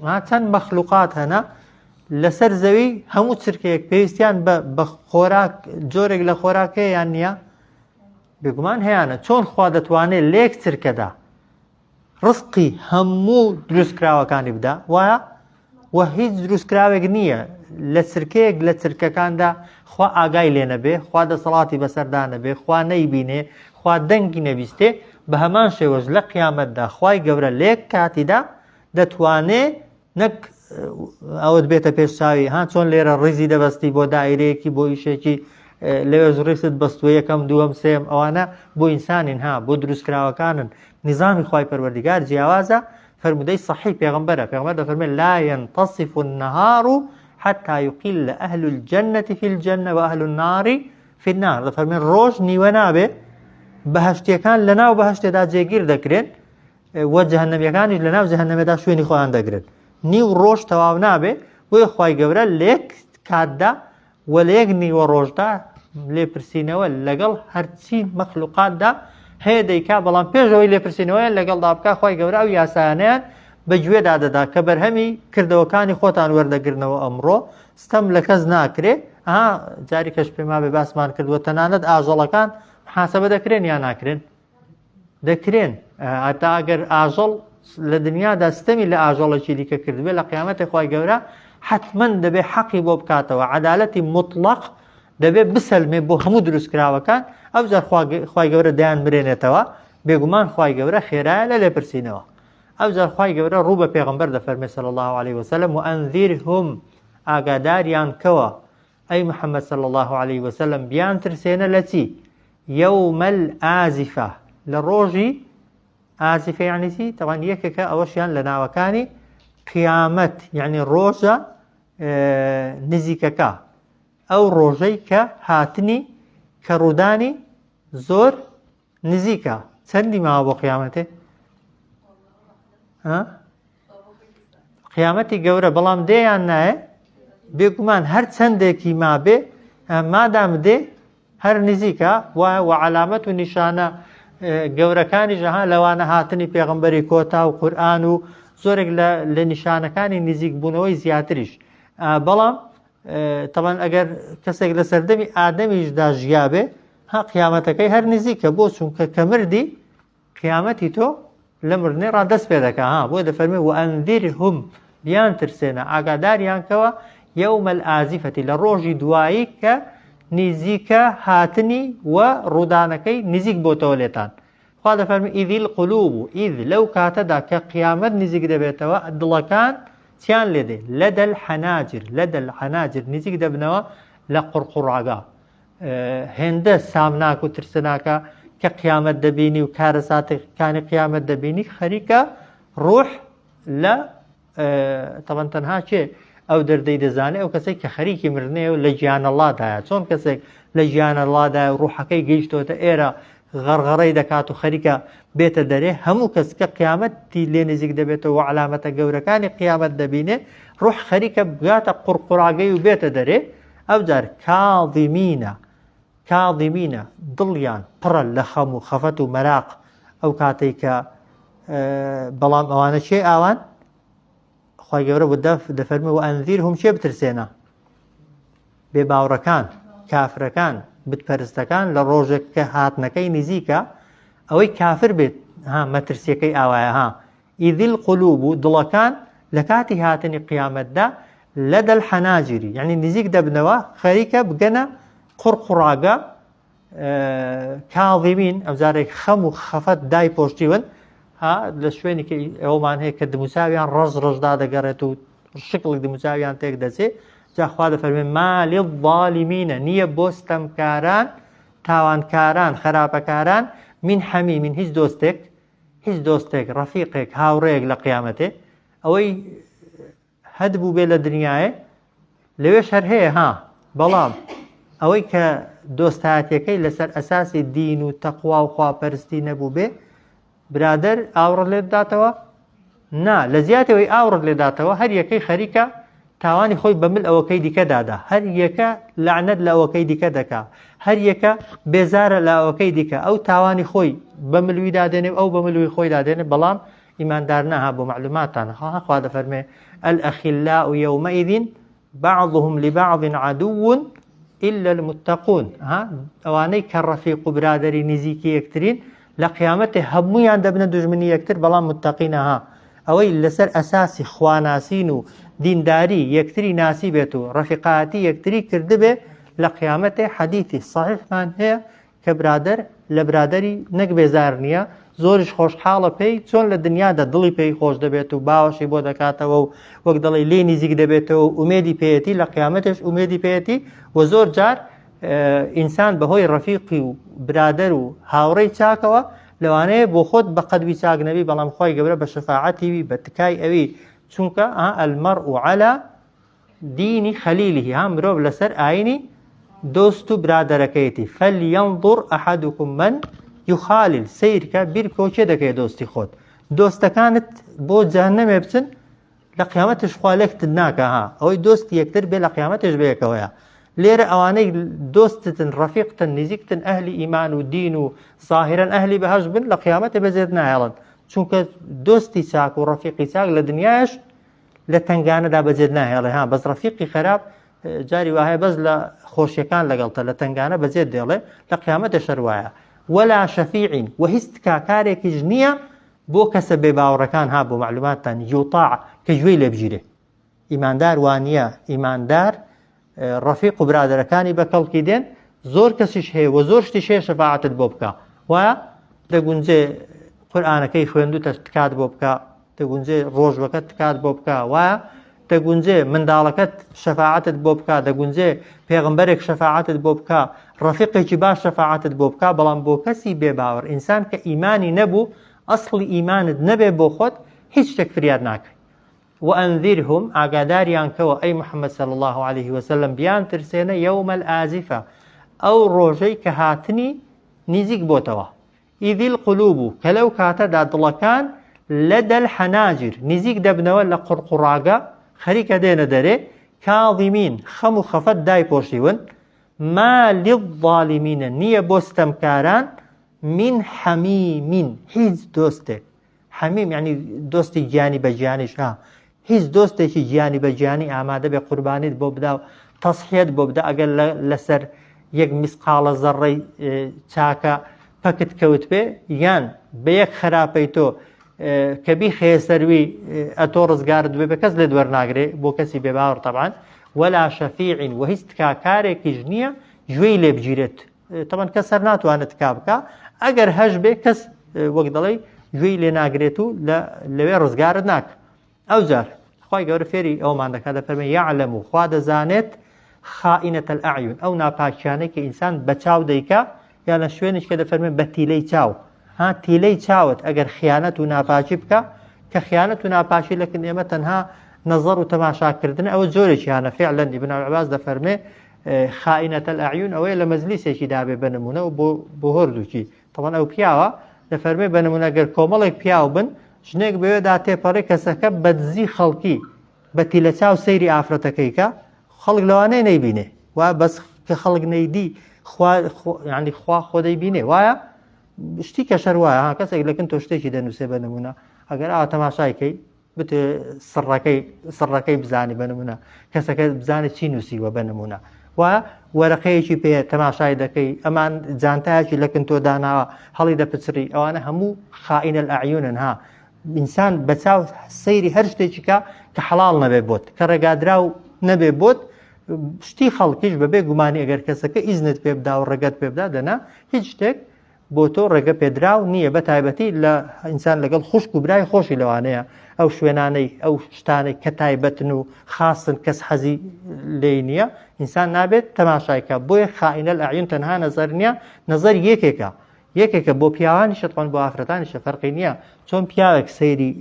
ها چەند مەخلوقات هەنە لەسەر زەوی هەموو چرکەیەک پێویستیان بە خۆراک جۆرێک لە خۆراکەیە یان نییە بێگومان هەیەە چۆن خوا دەتوانێت لێک چرکەدا ڕزقی هەموو دروستکراوەکانی بدا وایە و هیچ دروستکراوێک نییە لە چرکەیەک لە چرکەکاندا خوا ئاگای لێ نەبێ خوا دەسەڵاتی بەسەردا نەبێ خوا نەیبینێ خوا دەنگی نەبیستێ بە هەمان شێوەش لە قیامەتدا خوای گەورە لێک کاتیدا دەتوانێ نەک ئەوەت بێتە پێش چاوی ها چۆن لێرە ڕیزی دەبەستی بۆ دایرەیەکی بۆ ئیشێکی لەوێش ڕیست بەستوە یەکەم دووەم سێم ئەوانە بۆ ئینسانین ها بۆ دروستکراوەکانن نظامی خوای پەروەردگار جیاوازە فەرمودەی صحیح پێغمبەرە پێغمبەر دەفەرمێ لا ينتصف النهار حتى يقل أهل الجنة في الجنة وأهل النار في النار دەفەرمێ ڕۆژ نیوە نابێ بەهشتیەکان لەناو بەهشتێدا جێگیر دەکرێن وە جەهەنەمیەکانیش لەناو جەهەنەمێدا شوێنی خۆیان دەگرن نیو ڕۆژ تەواو نابێ بۆیە خوای گەورە لەیەک کاتدا و لە یەک نیوە ڕۆژدا لێپرسینەوە لەگەڵ هەرچی مەخلوقاتدا هەیە دەیکا بەڵام پێشەوەی لێپرسینەوەیان لەگەڵدا بکا خوای گەورە ئەو یاسایانەیان بە گوێدا دەدا کە بەرهەمی کردەوەکانی خۆتان وەردەگرنەوە ئەمڕۆ ستەم لە کەس ناکرێ ئەها جاری کەش پێما بێ باسمان کردووە تەنانەت ئاژەڵەکان محاسبە دەکرێن یا ناکرێن دەکرێن هەتا ئەگەر ئاژەڵ لە دنیادا ستەمی لە ئاژەڵێکی دیکە کردبێ لە قیامەتی خوای گەورە حتمما دەبێ حەقی بۆ بکاتەوە عەدالەتی مطلق دەبێ بسەلمێ بۆ هەموو دروستکراوەکان ئەوجار خوای گەورە دەیان مرێنێتەوە بێگومان خوای گەورە خێرایە لە لێپرسینەوە ئەوجار خوای گەورە ڕوو بە پێغەمبەر دەفەرمێ صلی الله علیه وسلم وانذرهم ئاگاداریان کەوە ئەی محمد صلی اللە علیه وسلم بیان ترسێنە لە چی یوم الآزفە لە ڕۆژی ئازفە یعنی چی تەوان یەکێکە ئەوەشیان لە ناوەکانی قیامەت یعنی ڕۆژە نزیکەکە ئەو ڕۆژەی کە هاتنی کە ڕوودانی زۆر نزیکە چەندی ماوە بۆ قیامەتێ قیامەتی گەورە بەڵام دێ یان نایە بێگومان هەر چەندێکی مابێ مادام دێ هەر نزیکە وایە وە عەلامەت و نیشانە گەورەکانی ژەها لەوانە هاتنی پێغمبەری کۆتا و قورآن و زۆرێک لە نیشانەکانی نزیک بوونەوەی زیاتریش بەڵام تەبان ئەگەر کەسێک لە سەردەمی ئادەمیشدا ژیابێ ها قیامەتەکەی هەر نزیکە بۆ چونکە کە مردی قیامەتی تۆ لە مردنێ ڕا دەست پێ دەکا ها بۆیە دەفەرمێ وأنذرهم بیان ترسێنە ئاگاداریان کەوە یوم الآزفة لە ڕۆژی دوایی کە نزیکە هاتنی و ڕوودانەکەی نزیک بۆتەوە لێتان خوا دەفەرمی إذ القلوب إذ لەو کاتەدا کە قیامەت نزیک دەبێتەوە دڵەکان چیان لێ دێ؟ لدى الحناجر، لدى الحناجر، نزیک دەبنەوە لە قوڕقوڕاگا. هێندە سامناک و ترسناکە کە قیامەت دەبینی و کارەساتەکانی قیامەت دەبینی خەریکە ڕوح لە تەبەن تەنها کێ ئەو دەردەی دەزانێ ئەو کەسێک کە خەریکی مردنەیە و لە گیانەڵادایە چۆن کەسێک لە گیانەڵادایە و ڕوحەکەی گەیشتۆتە ئێرە غەڕغەڕەی دەکات و خەریکە بێتە دەرێ هەموو کەس کە قیامەتی لێ نزیک دەبێتەوە و عەلامەتە گەورەکانی قیامەت دەبینێ ڕوح خەریکە بگاتە قوڕقوڕاگەی و بێتە دەرێ ئەوجار کاظمینە کاظمینە دڵیان پڕە لە خەم و خەفەت و مەراق ئەو کاتەی کە بەڵام ئەوانە کێ ئاوان خوای گەورە بۆ دەف دەفەرمێ وأنذرهم کێ بترسێنە بێ باوڕەکان کافرەکان بتپەرستەکان لە ڕۆژێک کە هاتنەکەی نزیکە ئەوەی کافر بێت ها مەترسیەکەی ئاوایە ها إذ القلوب و دڵەکان لە کاتی هاتنی قیامەتدا لدى الحناجر یعنی نزیک دەبنەوە خەریکە بگەنە قوڕقوڕاگە کاظمین ئەوجارێک خەم و خەفەت دای پۆشتیون ها لە شوێنێکی ئەومان هەیە کە دموچاویان ڕەش ڕەشدا دەگەڕێت و شکڵی دموچاویان تێک دەچێت جا خوا دەفەرمێ ما للظالمین نییە بۆ ستەمکاران تاوانکاران خراپەکاران من حەمیمین هیچ دۆستێک هیچ دۆستێک ڕەفیقێک هاوڕێک لە قیامەتێ ئەوەی هەت بووبێ لە دنیایێ لەوێش هەر هەیە ها بەڵام ئەوەی کە دۆستایەتەکەی لەسەر ئەساسی دین و تەقوا و خواپەرستی نەبوو بێ برادەر ئاوڕت لێ بداتەوە نا لە زیاتەوەی ئاوڕت لێداتەوە هەر یەکەی خەریکە تاوانی خۆی بە مل ئەوەکەی دیکە دادا هەر یەکە لەعنەت لە ئەوەکەی دیکە دەکا هەر یەکە بێزارە لە ئەوەکەی دیکە ئەو تاوانی خۆی بە ملوی دادێنێ ئەو بە ملوی خۆی دادێنێ بەڵام ئیماندار نا ها بۆ مەعلوماتتان ها خوا دەفەرمێ الأخلاء يومئذ بعضهم لبعض عدو إلا المتقون ها ئەوانەی کە ڕەفیق و برادری نزیکی یەکترین لە قیامەتێ هەمویان دەبنە دوژمنی یەکتر بەڵام متەقینە ها ئەوەی لەسەر ئەساسی خواناسین و دینداری یەکتری ناسی بێت و ڕەفیقاتی یەکتری کردبێ لە قیامەتێ حەدیثی صحیحمان هەیە کە برادەر لە برادەری نەک بێزار نییە زۆریش خۆشحاڵە پێی چۆن لە دنیادا دڵی پێی خۆش دەبێت و باوەشی بۆ دەکاتەوە و وەک دەڵێ لێ نزیک دەبێتەوە و ئومێدی پێیەتی لە قیامەتش ئومێدی پێیەتی و زۆر جار ئینسان بەهۆی ڕەفیقی و برادەر و هاوڕێی چاکەوە لەوانەیە بۆ خۆت بە قەدوی چاک نەبی بەڵام خی گەورە بە شەفاعەتی وی بە تکای ئەوی چونکە المرء على دین خلیله ها مرۆڤ لەسەر ئاینی دۆست و برادەرەکەیەتی فلینظر احدکم من یخالل سەیرکە بیر بکەوە کێ دەکەیە دۆستی خۆت دۆستەکانت بۆ جەهەنەمێ بچن لە قیامەتش خوا لێکتت ناکە ها ئەوەی دۆستی یەکتر بێ لە قیامەتش بەیەکەوەیە لێرە ئەوانەی دۆستتن ڕەفیقتن نزیکتن ئەهلی ئیمان و دین و ظاهرا ئەهلی بەهەشت بن لە قیامەتێ بەزێت نایەڵن چونکە دۆستی چاک و ڕەفیقی چاک لە دنیاش لە تەنگانەدا بەجێت ناهێڵێ ها بەس ڕەفیقی خراپ جاری وایە بەس لە خۆشیەکان لەگەڵتە لە تەنگانە بەجێت دێڵێ لە قیامەتە شەر وایە ولا شفیع و هیچ تکاکارێکیش نییە بۆ کەسە بێ باوەڕەکان ها بۆ معلوماتتان یوطاع کە گوێی لێ بگیرێ ئیماندار وانە ئیماندار ڕەفیق و برادەرەکانی بە کەڵکی دێن زۆر کەسیش هەیە و زۆر شتیش هەیە شەفاعەتت بۆ بکا وایە دەگونجێ قورئانەکەی خوێندوتە تکات بۆ بکا دەگونجێ ڕۆژوەکەت تکات بۆ بکا وایە دەگونجێ منداڵەکەت شەفاعەتت بۆ بکا دەگونجێ پێغمبەرێک شەفاعەتت بۆ بکا ڕەفیقێکی باش شەفاعەتت بۆ بکا بەڵام بۆ کەسی بێ باوەڕ ئینسان کە ئیمانی نەبوو ئەسڵی ئیمانت نەبێ بۆ خۆت هیچ شتێک فریاد ناکەی وأنذرهم ئاگاداریان کەوە ئەی محمد صلی اللە علیه وسلم بیان ترسێنە یوم الآزفە ئەو ڕۆژەی کە هاتنی نیزیک بۆتەوە إذ القلوب کە لەو کاتەدا دڵەکان لدى الحناجر نزیک دەبنەوە لە قوڕقوڕاگە خەریکە دێنە دەرێ کاظمین خەم و خەفەت دایپۆشیون ما للظالمین نییە بۆ ستەمکاران من حەمیمین هیچ دۆستێک حەمیم یعنی دۆستی گیانی بە گیانیش ها هیچ دۆستێکی گیانی بە گیانی ئامادە بێ قوربانیت بۆ بدا و تەسحیت بۆ بدا ئەگەر لەسەر یەک میسقاڵە زەڕەی چاکە پەکت کەوت بێ یان بە یەک خراپەی تۆ کە بیخەیە سەروی ئەتۆ ڕزگارت بێ بە کەس لێت وەرناگرێ بۆ کەسی بێباوەڕ تەبان ولا شەفیع و هیچ تکاکارێکیش نییە گوێی لێ بگیرێت تەبەن کەس هەر ناتوانێت تکا بکا ئەگەر هەش بێ کەس وەک دەڵێ گوێی لێ ناگرێت و لەوێ ڕزگارت ناک ئەو جار خوای گەورە فێری ئەومان دەکات دەفەرمێ یعلم و خوا دەزانێت خائنة الأعین ئەو ناپاکیانەی کە ئینسان بە چاو دەیکا یا لە شوێنیش کە دەفەرمێ بە تیلەی چاو ها تیلەی چاوت ئەگەر خیانەت و ناپاکی بکە کە خیانەت و ناپاکی لەکن ئێمە تەنها نەزەر و تەماشاکردن ئەوە جۆرێکی هەنە فعلا ابن عباس دەفەرمێ خائنة الأعین ئەوەیە لە مەجلیسێکی دابێ بە نمونە و بۆ هەردووکی تەوان ئەو پیاوە دەفەرمێ بە نمونە گەر کۆمەڵێک پیاو بن ژنێک بەوێدا تێپەڕێ کەسەکە بەدزی خەڵکی بە تیلەچاو سەیری ئافرەتەکەی کە خەڵک لەوانەیە نەیبینێ وا بەس کە خەڵک نەیدی خوا ینی خوا خۆ دەیبینێ وایە شتی کە شەر وایە ها کەسێک لەکن تۆ شتێکی دەنووسێ بە نمونە ئەگەر ئاوا تەماشای کەی بتێ سڕەکەی سڕەکەی بزانی بە نمونە کەسەکە بزانێت چی نووسیوە بە نمونە و وەرەقەیەکی پێ تەماشای دەکەی ئەمان جانتایەکی لەکن تۆ داناوە هەڵی دەپچڕی ئەوانە هەموو خائینە الأعیونن ها ئینسان بە چاو سەیری هەر شتێکی کە کە حەڵاڵ نەبێ بۆت کە ڕێگادراو نەبێ بۆت شتی خەڵکیش بەبێ گومانی ئەگەر کەسەکە ئیزنت پێ بدا و ڕێگەت پێ بدا دەنا هیچ شتێک بۆ تۆ ڕێگە پێدراو نییە بە تایبەتی لە ئینسان لەگەڵ خوشک و برای خۆشی لەوانەیە ئەو شوێنانەی ئەو شتانەی کە تایبەتن و خاصن کەس حەزی لێی نییە ئینسان نابێت تەماشایکە بۆیە خائینە الأعین تەنها نەزەر نییە نەزەر یەکێکە یەکێکە بۆ پیاوانیشە تەبعەن بۆ ئافرەتانیشە فەرقی نییە چۆن پیاوێک سەیری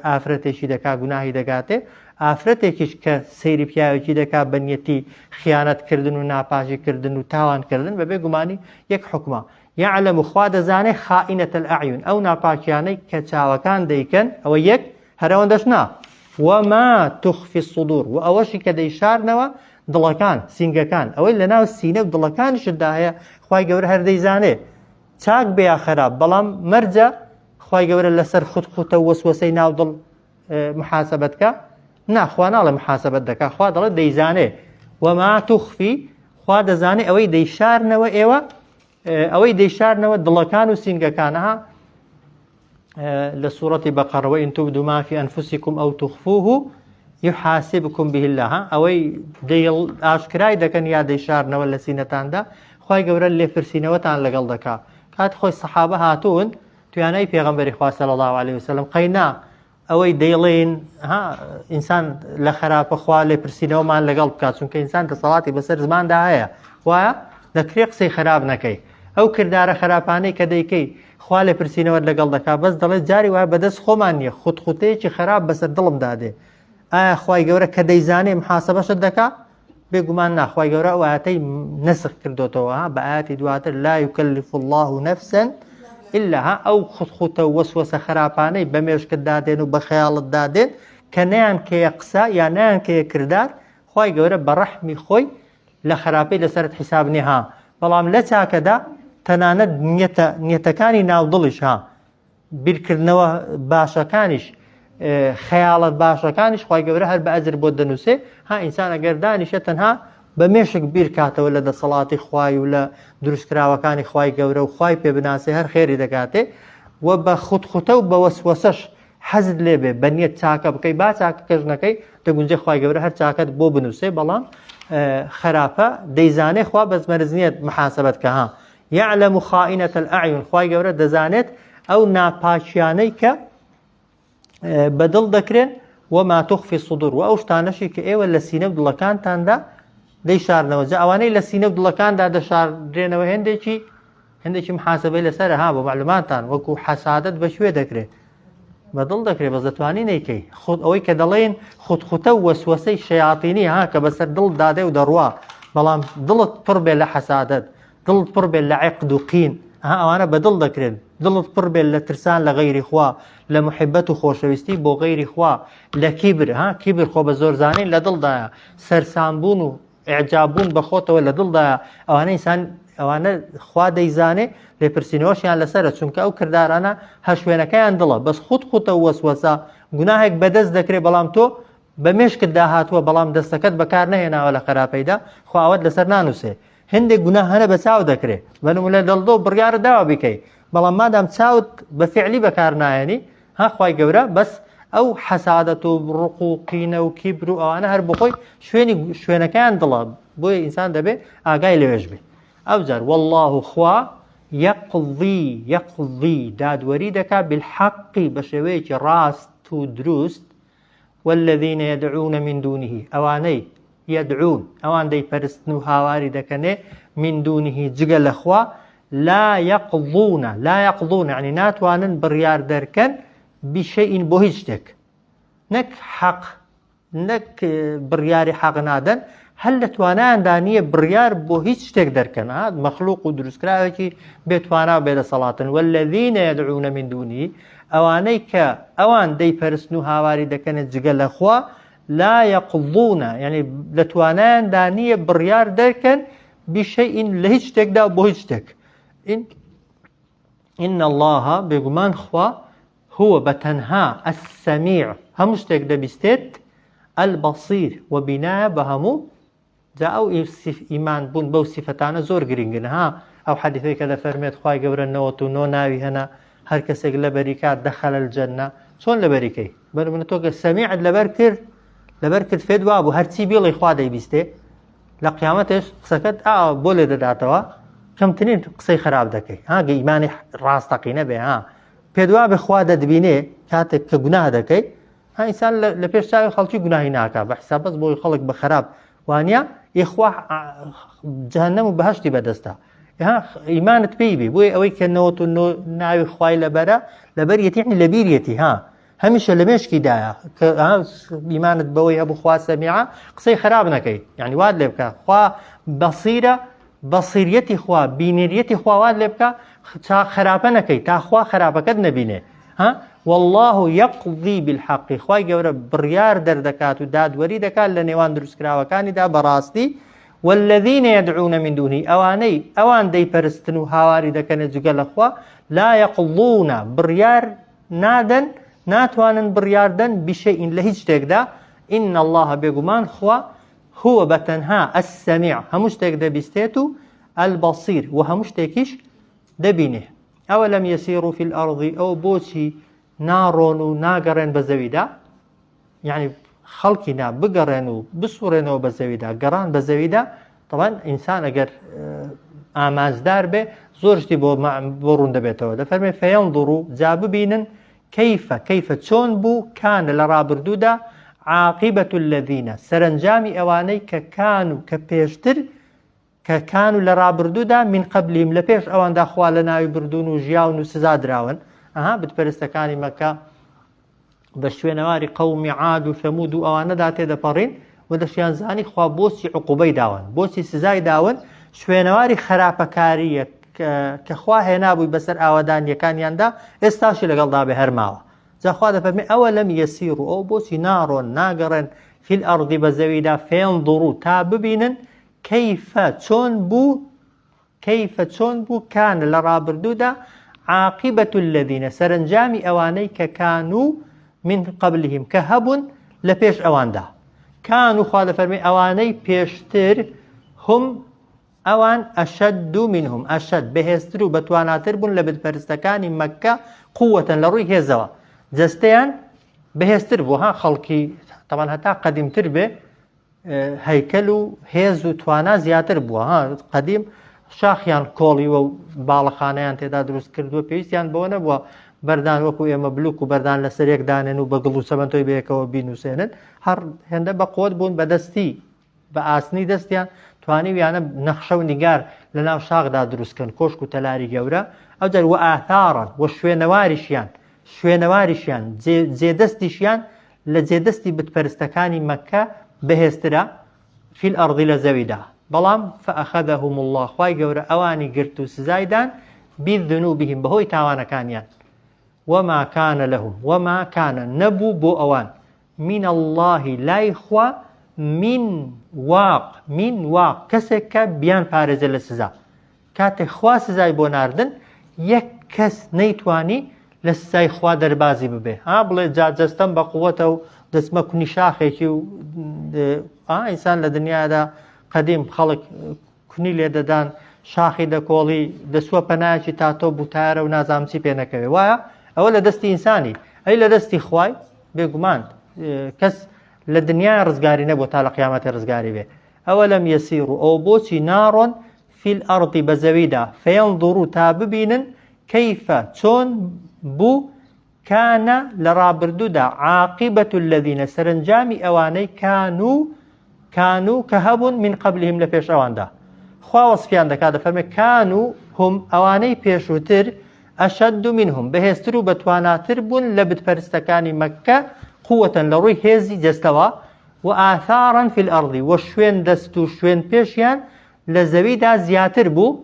ئافرەتێکی دەکا گوناهی دەگاتێ ئافرەتێکیش کە سەیری پیاوێکی دەکا بە نیەتی خیانەت کردن و ناپاکی کردن و تاوان کردن بەبێ گومانی یەک حکومە یعلم خوا دەزانێ خائنة الأعین ئەو ناپاکیانەی کە چاوەکان دەیکەن ئەوە یەک هەرەوەندەش نا وما تخفی الصدور و ئەوەشی کە دەیشارنەوە دڵەکان سینگەکان ئەوەی لەناو سینە و دڵەکانیشتدا هەیە خوای گەورە هەر دەیزانێ چاک بێ یا خراپ بەڵام مەرجە خوای گەورە لەسەر خود خوتە و وەسوەسەی ناو دڵ محاسبەت کە نا خوا ناڵێ محاسبەت دەکا خوا دەڵێ دەیزانێ وما تخفی خوا دەزانێ ئەوەی دەیشارنەوە ئێوە ئەوەی دەیشارنەوە دڵەکان و سینگەکانە لە سوڕەتی بەقەرە وإن تبدوا ما في أنفسكم أو تخفوه يحاسبكم به الله ئەوەی دەیڵ ئاشکرای دەکەن یا دەیشارنەوە لە سینەتاندا خوای گەورە لێپرسینەوەتان لەگەڵ دەکا کات خۆی سەحابە هاتوون توانای پێغەمبەری خوا صلی الله علیه وسلم قەینا ئەوەی دەیڵێین ها ئینسان لە خراپە خوا لێپرسینەوەمان لەگەڵ بکات چونکە ئینسان دەسەڵاتی بەسەر زماندا هەیە وایە دەکرێ قسەی خراپ نەکەی ئەو کردارە خراپانەی کە دەیکەی خوا لێپرسینەوەت لەگەڵ دەکا بەس دەڵێت جاری وایە بەدەست خۆمان نییە خوتخوتەیەکی خراپ بەسەر دڵمدا دێ ئایا خوای گەورە کە دەیزانێ محاسبەشت دەکا بێگومان نا خوای گەورە ئەو ئاەتەی نەسخ کردوتەوە ها بە ئاەتی دواتر لا يكلف الله نفسا إلا ها ئەو خودخوتە و وەسوەسە خراپانەی بە مێشکت دادێن و بە خەیاڵت دادێن کە نەیان کەیە قسە یا نەیان کەیە کردار خوای گەورە بە ڕەحمی خۆی لە خراپەی لەسەرت حیساب نییە ها بەڵام لە چاکەدا تەنانەت نیەتە نیەتەکانی ناو دڵیش ها بیرکردنەوە باشەکانیش خەیاڵە باشەکانیش خوای گەورە هەر بە ئەجر بۆت دەنووسێ ها ئینسان ئەگەر دانیشە تەنها بە مێشک بیرکاتەوە لە دەسەڵاتی خوای و لە دروستکراوەکانی خوای گەورە و خوای پێ بناسێ هەر خێری دەکاتێ و بە خوتخوتە و بە وەسوەسەش حەزت لێ بێ بە نیەت چاکە بکەی با چاکەکەش نەکەی دەگونجێ خوای گەورە هەر چاکەت بۆ بنووسێ بەڵام خراپە دەیزانێ خوا بەس مەرج نییە محاسبەت کە ها یعلم خائنة الأعین خوای گەورە دەزانێت ئەو ناپاکیانەی کە بە دڵ دەکرێن وما تخفی الصدور و ئەو شتانەشی کە ئێوە لە سینە و دڵەکانتاندا دەیشارنەوە جا ئەوانەی لە سینە و دڵەکاندا دەشاردرێنەوە هێندێکی هەندێکی محاسبەی لەسەر ها بۆ معلوماتان وەکو حەسادەت بەکوێ دەکرێت بە دڵ دەکرێت بەس دەتوانی نەیکەی خود ئەوەی کە دەڵێن خودخوتە و وەسوەسەی شەیاتینی ها کە بەسەر دڵ دادێ و دەڕوا بەڵام دڵت پڕ بێ لە حەسادەت دڵت پڕ بێت لە عقد و قین ها ئەوانە بە دڵ دەکرێن دڵت پڕ بێت لە ترسان لە غەیری خوا لە محبەت و خۆشەویستی بۆ غەیری خوا لە کیبر ها کیبر خۆ بە زۆرزانین لە دڵدایە سەرسامبوون و ئیعجاب بوون بە خۆتەوە لە دڵدایە ئەوانە ئینسان ئەوانە خوا دەیزانێ لێپرسینەوەشیان لەسەرە چونکە ئەو کردارانە هەر شوێنەکەیان دڵە بەس خود خوتە و وەسوەسە گوناهێک بەدەست دەکرێ بەڵام تۆ بە مێشکت داهاتووە بەڵام دەستەکەت بەکار نەهێناوە لە خراپەیدا خوا ئەوەت لەسەر نانووسێ هەندێک گوناه هەنە بە چاو دەکرێ بە نمونە دڵدۆ بڕیارت داوە بیکەی بەڵام مادام چاوت بە فعلی بەکار نایەنی ها خوای گەورە بەس ئەو حەسادەت و ڕق و قینە و کیبر و ئەوانە هەر بخۆی شوێنی شوێنەکەیان دڵە بۆیە ئینسان دەبێ ئاگای لەوێش بێ ئەوجار والله خوا یەقضی یەقضی دادوەری دەکا بالحەقی بە شێوەیەکی ڕاست و دروست. والذین یدعون من دونه ئەوانەی یدعون ئەوان دەیپەرستن و هاواری دەکەنێ من دونه جگە لە خوا لا یقضون لا یقضون یعنی ناتوانن بڕیار دەرکەن بشەئین بۆ هیچ شتێک نەک حەق نەک بڕیاری حەق نادەن هەر لە توانایاندا نییە بڕیار بۆ هیچ شتێک دەرکەن مەخلوق و دروستکراوێکی بێتوانا و بێدەسەڵاتن والذین يدعون من دونه ئەوانەی کە ئەوان دەیپەرستن و هاواری دەکەنە جگە لە خوا لا يقضون یعنی لە توانایاندا نییە بڕیار دەرکەن بشيء لە هیچ شتێکدا بۆ هیچ شتێک إن إن الله بێگومان خوا هو بە تەنها، السمیع، هەموو شتێک دەبیستێت، البصیر، وە بینایە بە هەموو، جا ئەو ئیمان بوون بەو سیفەتانە زۆر گرنگن ها، ئەو حەدیثەی کە دەفەرمێت خوای گەورە 99 ناوی هەنە هەر کەسێک لەبەری کات دەخل الجنە، چۆن لەبەری کەی؟ بە نمونە تۆ کە سەمیعت لەبەر کرد لەبەر کرد فێت وابوو هەرچی بیڵێ خوا دەیبیستێ لە قیامەتێش قسەکەت ئا بۆ لێ دەداتەوە کەمترین قسەی خراپ دەکەی ها گە ئیمانی ڕاستەقینە بێ ها پێت وابێ خوا دەتبینێ کاتێک کە گوناه دەکەی ها ئینسان لە پێش چاوی خەڵکی گوناهی ناکا بە حساب بەس بۆی خەڵک بە خراپ وانە یخوا جەهەنەم و بەهشتی بەدەستە ها ئیمانت پێی بێ بۆیە ئەوەی کە 99 ناوی خوای لەبەرە لەبەر یەتی لەبیریەتی ها هەمیشە لە مێشکی دایە کە ئیمانت بەوەی هەبوو خوا سەمیعە قسەی خراپ نەکەی یعنی وات لێ بکە خوا بەسیرە بەسیریەتی خوا بینەریەتی خوا وات لێ بکە چا خراپە نەکەی تا خوا خراپەکەت نەبینێ ها والله يقضي بالحق خوای گەورە بڕیار دەردەکات و دادوەری دەکات لە نێوان دروستکراوەکانیدا بەڕاستی والذین يدعون من دونه ئەوانەی ئەوان دەیپەرستن و هاواری دەکەنە جگە لە خوا لا يقضون بڕیار نادەن، ناتوانن بڕیار دەن، بشیء لە هیچ شتێکدا، ان اللە بێگومان خوا، هو بە تەنها، السمیع هەموو شتێک دەبیستێت و، البصیر و هەموو شتێکیش دەبینێ. اولم یسیروا فی الارض ئەوە بۆچی ناڕۆن و ناگەڕێن بە زەویدا؟ یعنی خەڵکی نا بگەڕێن و بسوڕێنەوە بە زەویدا گەڕان بە زەویدا طبعا ئینسان ئەگەر ئامانجدار بێ زۆر شتی بۆ بۆ ڕوون دەبێتەوە دەفەرمێ فينظروا جا ببینن كيف كيف چۆن بوو كان لە ڕابردوودا عاقبة الذين سەرەنجامی ئەوانەی کە كانوا کە پێشتر کە كانوا لە ڕابردوودا من قبلهم لە پێش ئەواندا خوا لە ناوی بردوون و ژیاون و سزا دراون ئەها بتپەرستەکانی مەکە بە شوێنەواری قەومی عاد و ثەمود و ئەوانەدا تێدەپەڕین و دەشیان زانی خوا بۆچی عقوبەی داون بۆچی سزای داون شوێنەواری خراپەکاریە کە خوا هێنابووی بەسەر ئاوادانیەکانیاندا ئێستاشی لەگەڵدا بێ هەرماوە جا خوا دەفەرمێ أولم يسيروا ئەو بۆچی ناڕۆن ناگەڕێن في الأرض بە زەویدا فينظروا تا ببینن كيف چۆن بوو كيف چۆن بوو كان لە ڕابردوودا عاقبة الذين سەرەنجامی ئەوانەی کە كانوا من قبلهم کە هەبوون لە پێش ئەواندا كانوا خوا دەفەرمێ ئەوانەی پێشتر هم ئەوان أشد منهم أشد بەهێزتر و بەتواناتر بوون لە بتپەرستەکانی مەککە قوة لە ڕووی هێزەوە جەستەیان بەهێزتر بوو ها خەڵکی تەمان هەتا قەدیمتر بێ هەیکەل و هێز و توانا زیاتر بووە ها قەدیم شاخیان کۆڵیوە و باڵەخانەیان تێدا دروست کردووە پێویستیان بەوە نەبووە بەردان وەکو ئێمە بلوک و بەردان لەسەر یەک دانێن و بە گڵ و چەمەنتۆی بەیەکەوە بینوسێنن هەر هێندە بە قوت بوون بەدەستی بە ئاسنی دەستیان توانیویانە نەخشە و نیگار لە ناو شاخدا دروستکەن کۆشک و تەلاری گەورە ئەو جار وآثارا و شوێنەواریشیان شوێنەواریشیان جێدەستیشیان لە جێدەستی بتپەرستەکانی مەککە بەهێزترە في الأرض لە زەویدا بەڵام فأخذهم الله خوای گەورە ئەوانی گرت و سزای دان بذنوبهم بەهۆی تاوانەکانیان وما كان لهم وما كان نەبوو بۆ ئەوان من الله لای خوا من واق من واق کەسێک کە بیان پارێزە لە سزا کاتێک خوا سزای بۆ ناردن یەک کەس نەیتوانی لە سزای خوا دەربازی ببێ ها بڵێ جا جەستەم بە قووەتە و دەچمە کونی شاخێکی و ئینسان لە دنیادا قەدیم خەڵک کونی لێدەدان شاخی دەکۆڵی دەچووە پەنایەکی تاتۆ بوتارە و نازانم چی پێ نەکەوێ وایە ئەوە لە دەستی ئینسانی ئەی لە دەستی خوای بێگومان کەس لە دنیای ڕزگاری نەبوو تا لە قیامەتی ڕزگاری بێ أولم يسيروا ئەوە بۆچی ناڕۆن في الأرض بە زەویدا فينظروا تا ببینن كيف چۆن بوو. كان لە ڕابردوودا عاقبة الذين سەرەنجامی ئەوانەی كانوا كانوا کە هەبوون من قبلهم لە پێش ئەواندا خوا وەسفیان دەکات دەفەرمێ كانوا هم ئەوانەی پێشووتر أشد منهم بەهێزتر و بەتواناتر بوون لە بتپەرستەکانی مەککە قوة لە ڕووی هێزی جەستەوە وآثارا في الأرض وە شوێن دەست و شوێن پێشیان لە زەویدا زیاتر بوو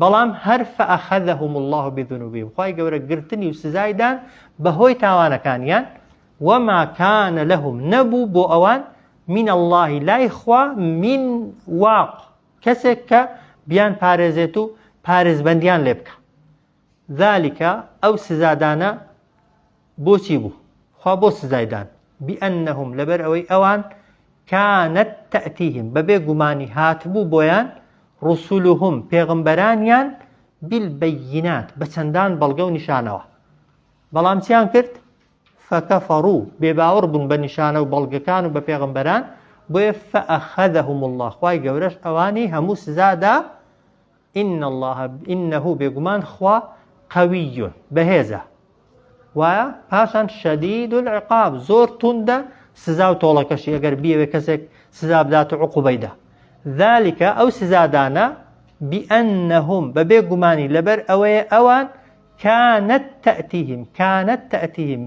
بەڵام هەر فأخذهم اللە بذنوبهم خوای گەورە گرتنی و سزای دان بەهۆی تاوانەکانیان وما کان لهم نەبوو بۆ ئەوان من اللە لای خوا من واق کەسێک کە بیان پارێزێت و پارێزبەندیان لێ بکە ذلك ئەو سزادانە بۆچی بوو؟ خوا بۆ سزای دان؟ بأنهم لەبەر ئەوەی ئەوان كانت تأتيهم بەبێ گومانی هاتبوو بۆیان رسلهم پێغمبەرانیان بالبينات بە چەندان بەڵگە و نیشانەوە بەڵام چیان کرد؟ فكفروا بێباوەڕ بوون بە نیشانە و بەڵگەکان و بە پێغمبەران بۆیە فأخذهم الله خوای گەورەش ئەوانی هەموو سزادا ان اللە انه بێگومان خوا قوی بەهێزە وایە پاشان شدید العقاب زۆر توندە سزا و تۆڵەکەشی ئەگەر بیەوێ کەسێک سزا بدات و عقوبەیدا ذلك ئەو سزادانە بأنهم بەبێ گومانی لەبەر ئەوەیە ئەوان كانت تأتيهم كانت تأتيهم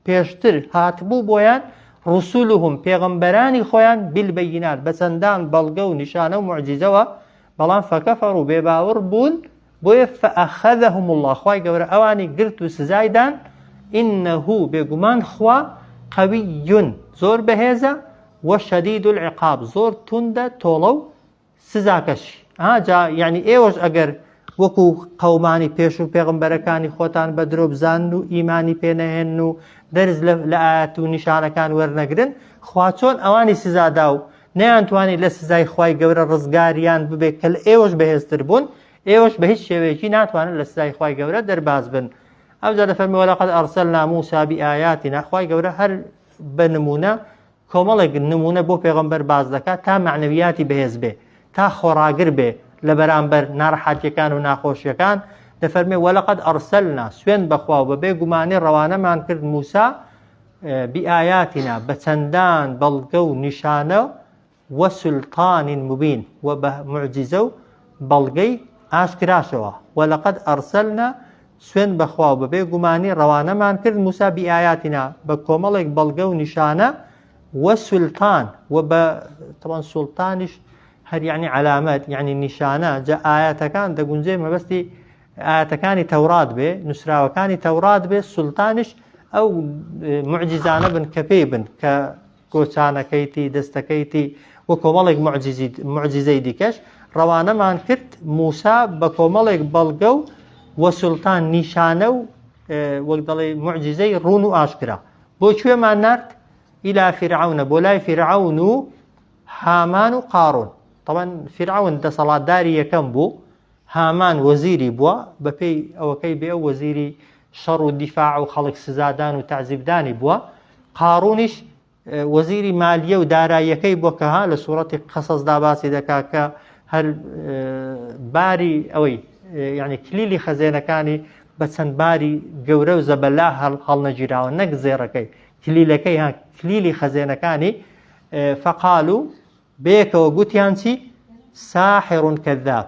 پێشتر هاتبوو بۆیان رسلهم پێغەمبەرانی خۆیان بالبينات بە چەندان بەڵگە و نیشانە و معجزەوە بەڵام فکفروا بێباوەڕ بوون بۆیە فاخذهم اللە خوای گەورە ئەوانی گرت و سزای دان انه بێگومان خوا قوی زۆر بەهێزە وشدید العقاب زۆر توندە تۆڵە و سزاکەشی ها جا یعنی ئێوەش ئەگەر وەکو قەومانی پێش و پێغمبەرەکانی خۆتان بە درۆ بزانن و ئیمانی پێنەهێن و دەرز لە ئاەت و نیشانەکان وەرنەگرن خوا چۆن ئەوانی سزادا و نەیانتوانی لە سزای خوای گەورە ڕزگاریان ببێت کە لە ئێوەش بەهێزتر بوون، ئێوەش بە هیچ شێوەیەکی ناتوانن لە سزای خوای گەورە دەرباز بن. ئەوجا دەفەرمێ ولقد ارسلنا موسی بآیاتنا خوای گەورە هەر بە نمونە کۆمەڵێک نمونە بۆ پێغەمبەر باس دەکات تا مەعنەویاتی بەهێز بێ تا خۆڕاگر بێ لە بەرامبەر ناڕەحەتیەکان و ناخۆشیەکان دەفەرمێ ولقد ارسلنا سوێند بەخوا و بەبێ گومانی ڕەوانەمان کرد موسی بآیاتنا بە چەندان بەڵگە و نیشانە وسلطان مبین و بە موعجیزە و بەڵگەی ئاشکراشەوە ولقد ارسلنا سوێند بەخوا و بەبێ گومانی ڕەوانەمان کرد موسا بآیاتنا بە کۆمەڵێک بەڵگە و نیشانە وسلطان و بە طبعا سلطانیش هەر یعنی علامەت یعنی نیشانە جا ئاەتەکان دەگونجێ مەبەستی ئایەتەکانی تەورات بێ نووسراوەکانی تەورات بێ سولتانیش ئەو معجزانە بن کە پێی بن کە گۆچانەکەیتی دەستەکەیتی و کۆمەڵێک معجزەی دیکەش ڕەوانەمان کرد موسا بە کۆمەڵێک بەڵگە و وەسولتان نیشانە و وەک دەڵێ معجزەی ڕوون و ئاشکرا بۆ کوێمان نارد إلى فرعون بۆ لای فیرعون و هامان و قارون طبعا فیرعون دەسەڵاتداری یەکەم بوو هامان وەزیری بووە، بەپێی ئەوەکەی بێ ئەو وەزیری شەڕ و دیفاع و خەڵک سزادان و تەعزیبدانی بووە، قارونیش وەزیری مالیە و داراییەکەی بووە کە ها لە سوڕەتی قەسەسدا باسی دەکا کە هەر باری ئەوەی یعنی کلیلی خەزێنەکانی بە چەند باری گەورە و زەبەلا هەڵنەگیراوە نەک زێڕەکەی کلیلەکەی ها کلیلی خەزێنەکانی فەقالو بەیەکەوە گوتیان چی؟ ساحر کذاب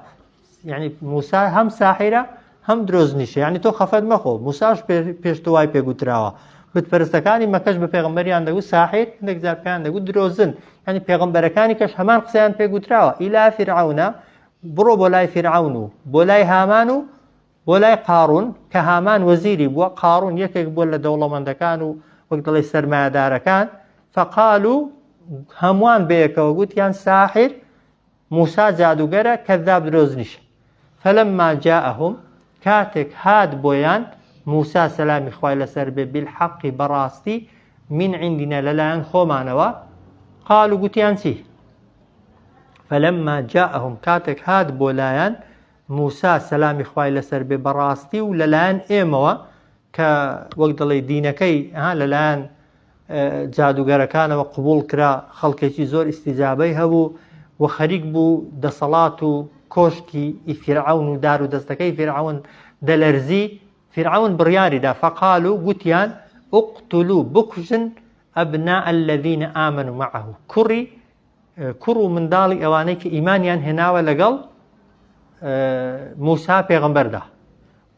یعنی موسا هەم ساحرە هەم درۆزنیشە یعنی تۆ خەفەت مەخۆ موساش پێش تۆ وای پێگوتراوە بتپەرستەکانی مەکەش بە پێغمبەریان دەگوت ساحر هەندێک جار پێیان دەگوت درۆزن یعنی پێغمبەرەکانی کەش هەمان قسەیان پێگوتراوە إلى فرعون بڕۆ بۆ لای فیرعون و بۆ لای هامان و بۆ لای قارون کە هامان وەزیری بووە، قارون یەکێک بووە لە دەوڵەمەندەکان و وەک دەڵێی سەرمایەدارەکان، فقالوا هەمووان بەیەکەوە گوتیان ساحر موسا جادوگەرە کذاب درۆزنیشە. فلما جاءهم کاتێک هات بۆیان موسا سەلامی خوای لەسەر بێ بالحق بەڕاستی من عندنا لەلایەن خۆمانەوە قالوا گوتیان چی؟ فلما جاءهم کاتێک هات بۆ لایەن موسا سەلامی خوای لەسەر بێ بەڕاستی و لەلایەن ئێمەوە کە وەک دەڵێی دینەکەی ها لەلایەن جادوگەرەکانەوە قبوڵ کرا خەڵکێکی زۆر ئیستیجابەی هەبوو و خەریک بوو دەسەڵات و کۆشکی فیرعەون و دار و دەستەکەی فیرعەون دەلەرزی. فیرعەون بڕیاری دا، فقالوا گوتیان، اقتلوا بکوژن ابناء الذین آمنوا معه کوڕی کوڕ و منداڵی ئەوانەی کە ئیمانیان هێناوە لەگەڵ موسا پێغەمبەردا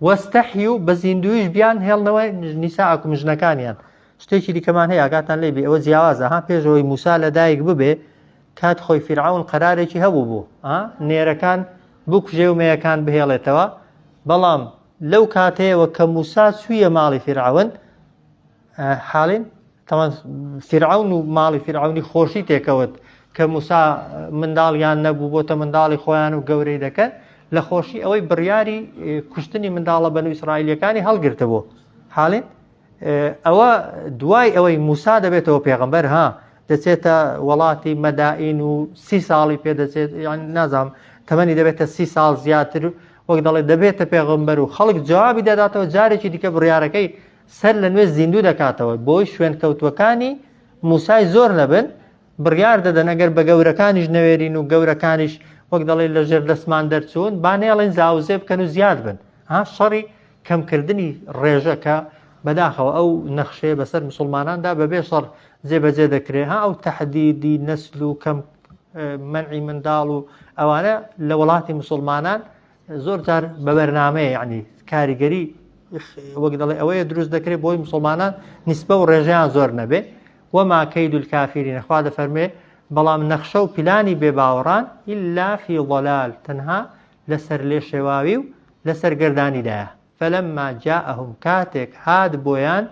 واستحیوا بە زیندویش بیان هێڵنەوە نساءکم ژنەکانیان شتێکی دیکەمان هەیە ئاگاتان لێ بێ ئەوە جیاوازە ها پێشەوەی موسا لەدایک ببێ کات خۆی فیرعەون قەرارێکی هەبوو بوو نێرەکان بکوژێ و مێیەکان بهێڵێتەوە بەڵام لەو کاتەیەوە کە موسا چوویە ماڵی فیرعەون حاڵین تەمان فیرعەون و ماڵی فیرعەونی خۆشی تێکەوت کە موسا منداڵیان نەبوو بۆتە منداڵی خۆیان و گەورەی دەکەن لە خۆشی ئەوەی بڕیاری کوشتنی منداڵە بەنو ئیسرائیلەکانی هەڵگرتبوو حاڵین ئەوە دوای ئەوەی موسا دەبێتەوە پێغەمبەر ها دەچێتە وڵاتی مەدائین و سی ساڵی پێدەچێت یان نازانم تەمەنی دەبێتە سی ساڵ زیاتر وەک دەڵێت دەبێتە پێغەمبەر و خەڵک جوابی دەداتەوە جارێکی دیکە بڕیارەکەی سەر لە نوێ زیندوو دەکاتەوە بۆی شوێنکەوتوەکانی موسای زۆر نەبن بڕیار دەدەن ئەگەر بە گەورەکانیش نەوێرین و گەورەکانیش وەک دەڵێت لە ژێر دەستمان دەرچوون با نێڵێن زاوزێ بکەن و زیاد بن ها شەڕی کەمکردنی ڕێژە کە بەداخەوە ئەو نەخشەیە بەسەر مسلماناندا بەبێ شەڕ جێبەجێ دەکرێ ها ئەو تەحدیدی نەسل و کەم مەنعی منداڵ و ئەوانە لە وڵاتی مسلمانان زۆر جار بە بەرنامەیە یعنی کاریگەری وەک دەڵێ ئەوەیە دروست دەکرێت بۆی مسلمانان نیسبە و ڕێژەیان زۆر نەبێ وما كيد الكافرين خوا دەفەرمێ بەڵام نەخشە و پلانی بێباوەڕان إلا في ضلال تەنها لەسەر لێشێواوی و لەسەر گەردانیدایە فلما جاءهم کاتێک هات بۆیان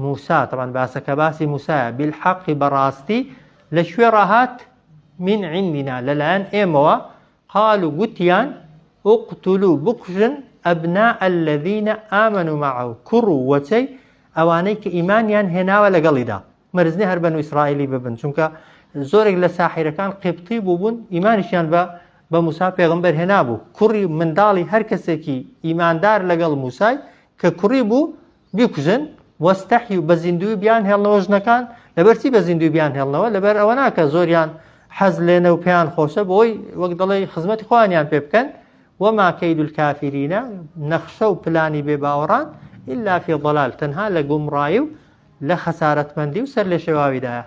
موسا طبعا باسەکە باسی موسایە بالحق بەڕاستی لە کوێ ڕاهات من عندنا لەلایەن ئێمەوە قالوا گوتیان اقتلوا بکوژن ابناء الذین آمنوا معه کوڕ و وەچەی ئەوانەی کە ئیمانیان هێناوە لەگەڵیدا مەرج نیە هەر بەنو ئیسرائیلی ببن چونکە زۆرێک لە ساحیرەکان قبطی بووبوون ئیمانیشیان بە بە موسا پێغمبەر هێنابوو کوڕی منداڵی هەر کەسێکی ئیماندار لەگەڵ موسای کە کوڕی بوو بیکوژن واستحیوا بە زیندووی بیان هێڵنەوە ژنەکان لەبەرچی بە زیندووی بیان هێڵنەوە لەبەر ئەوە ناکە زۆریان حەز لێنە و پێیان خۆشە بۆی وەک دەڵێ خزمەتی خۆیانیان پێ بکەن وما كيد الكافرين نەخشە و پلانی بێ باوەڕان إلا في ضلال تەنها لە گومڕایی و لە خەسارەتمەندی و سەر لێ شێواویدایە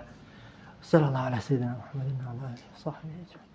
صلى الله على سيدنا محمد وعلى آله وصحبه أجمعين.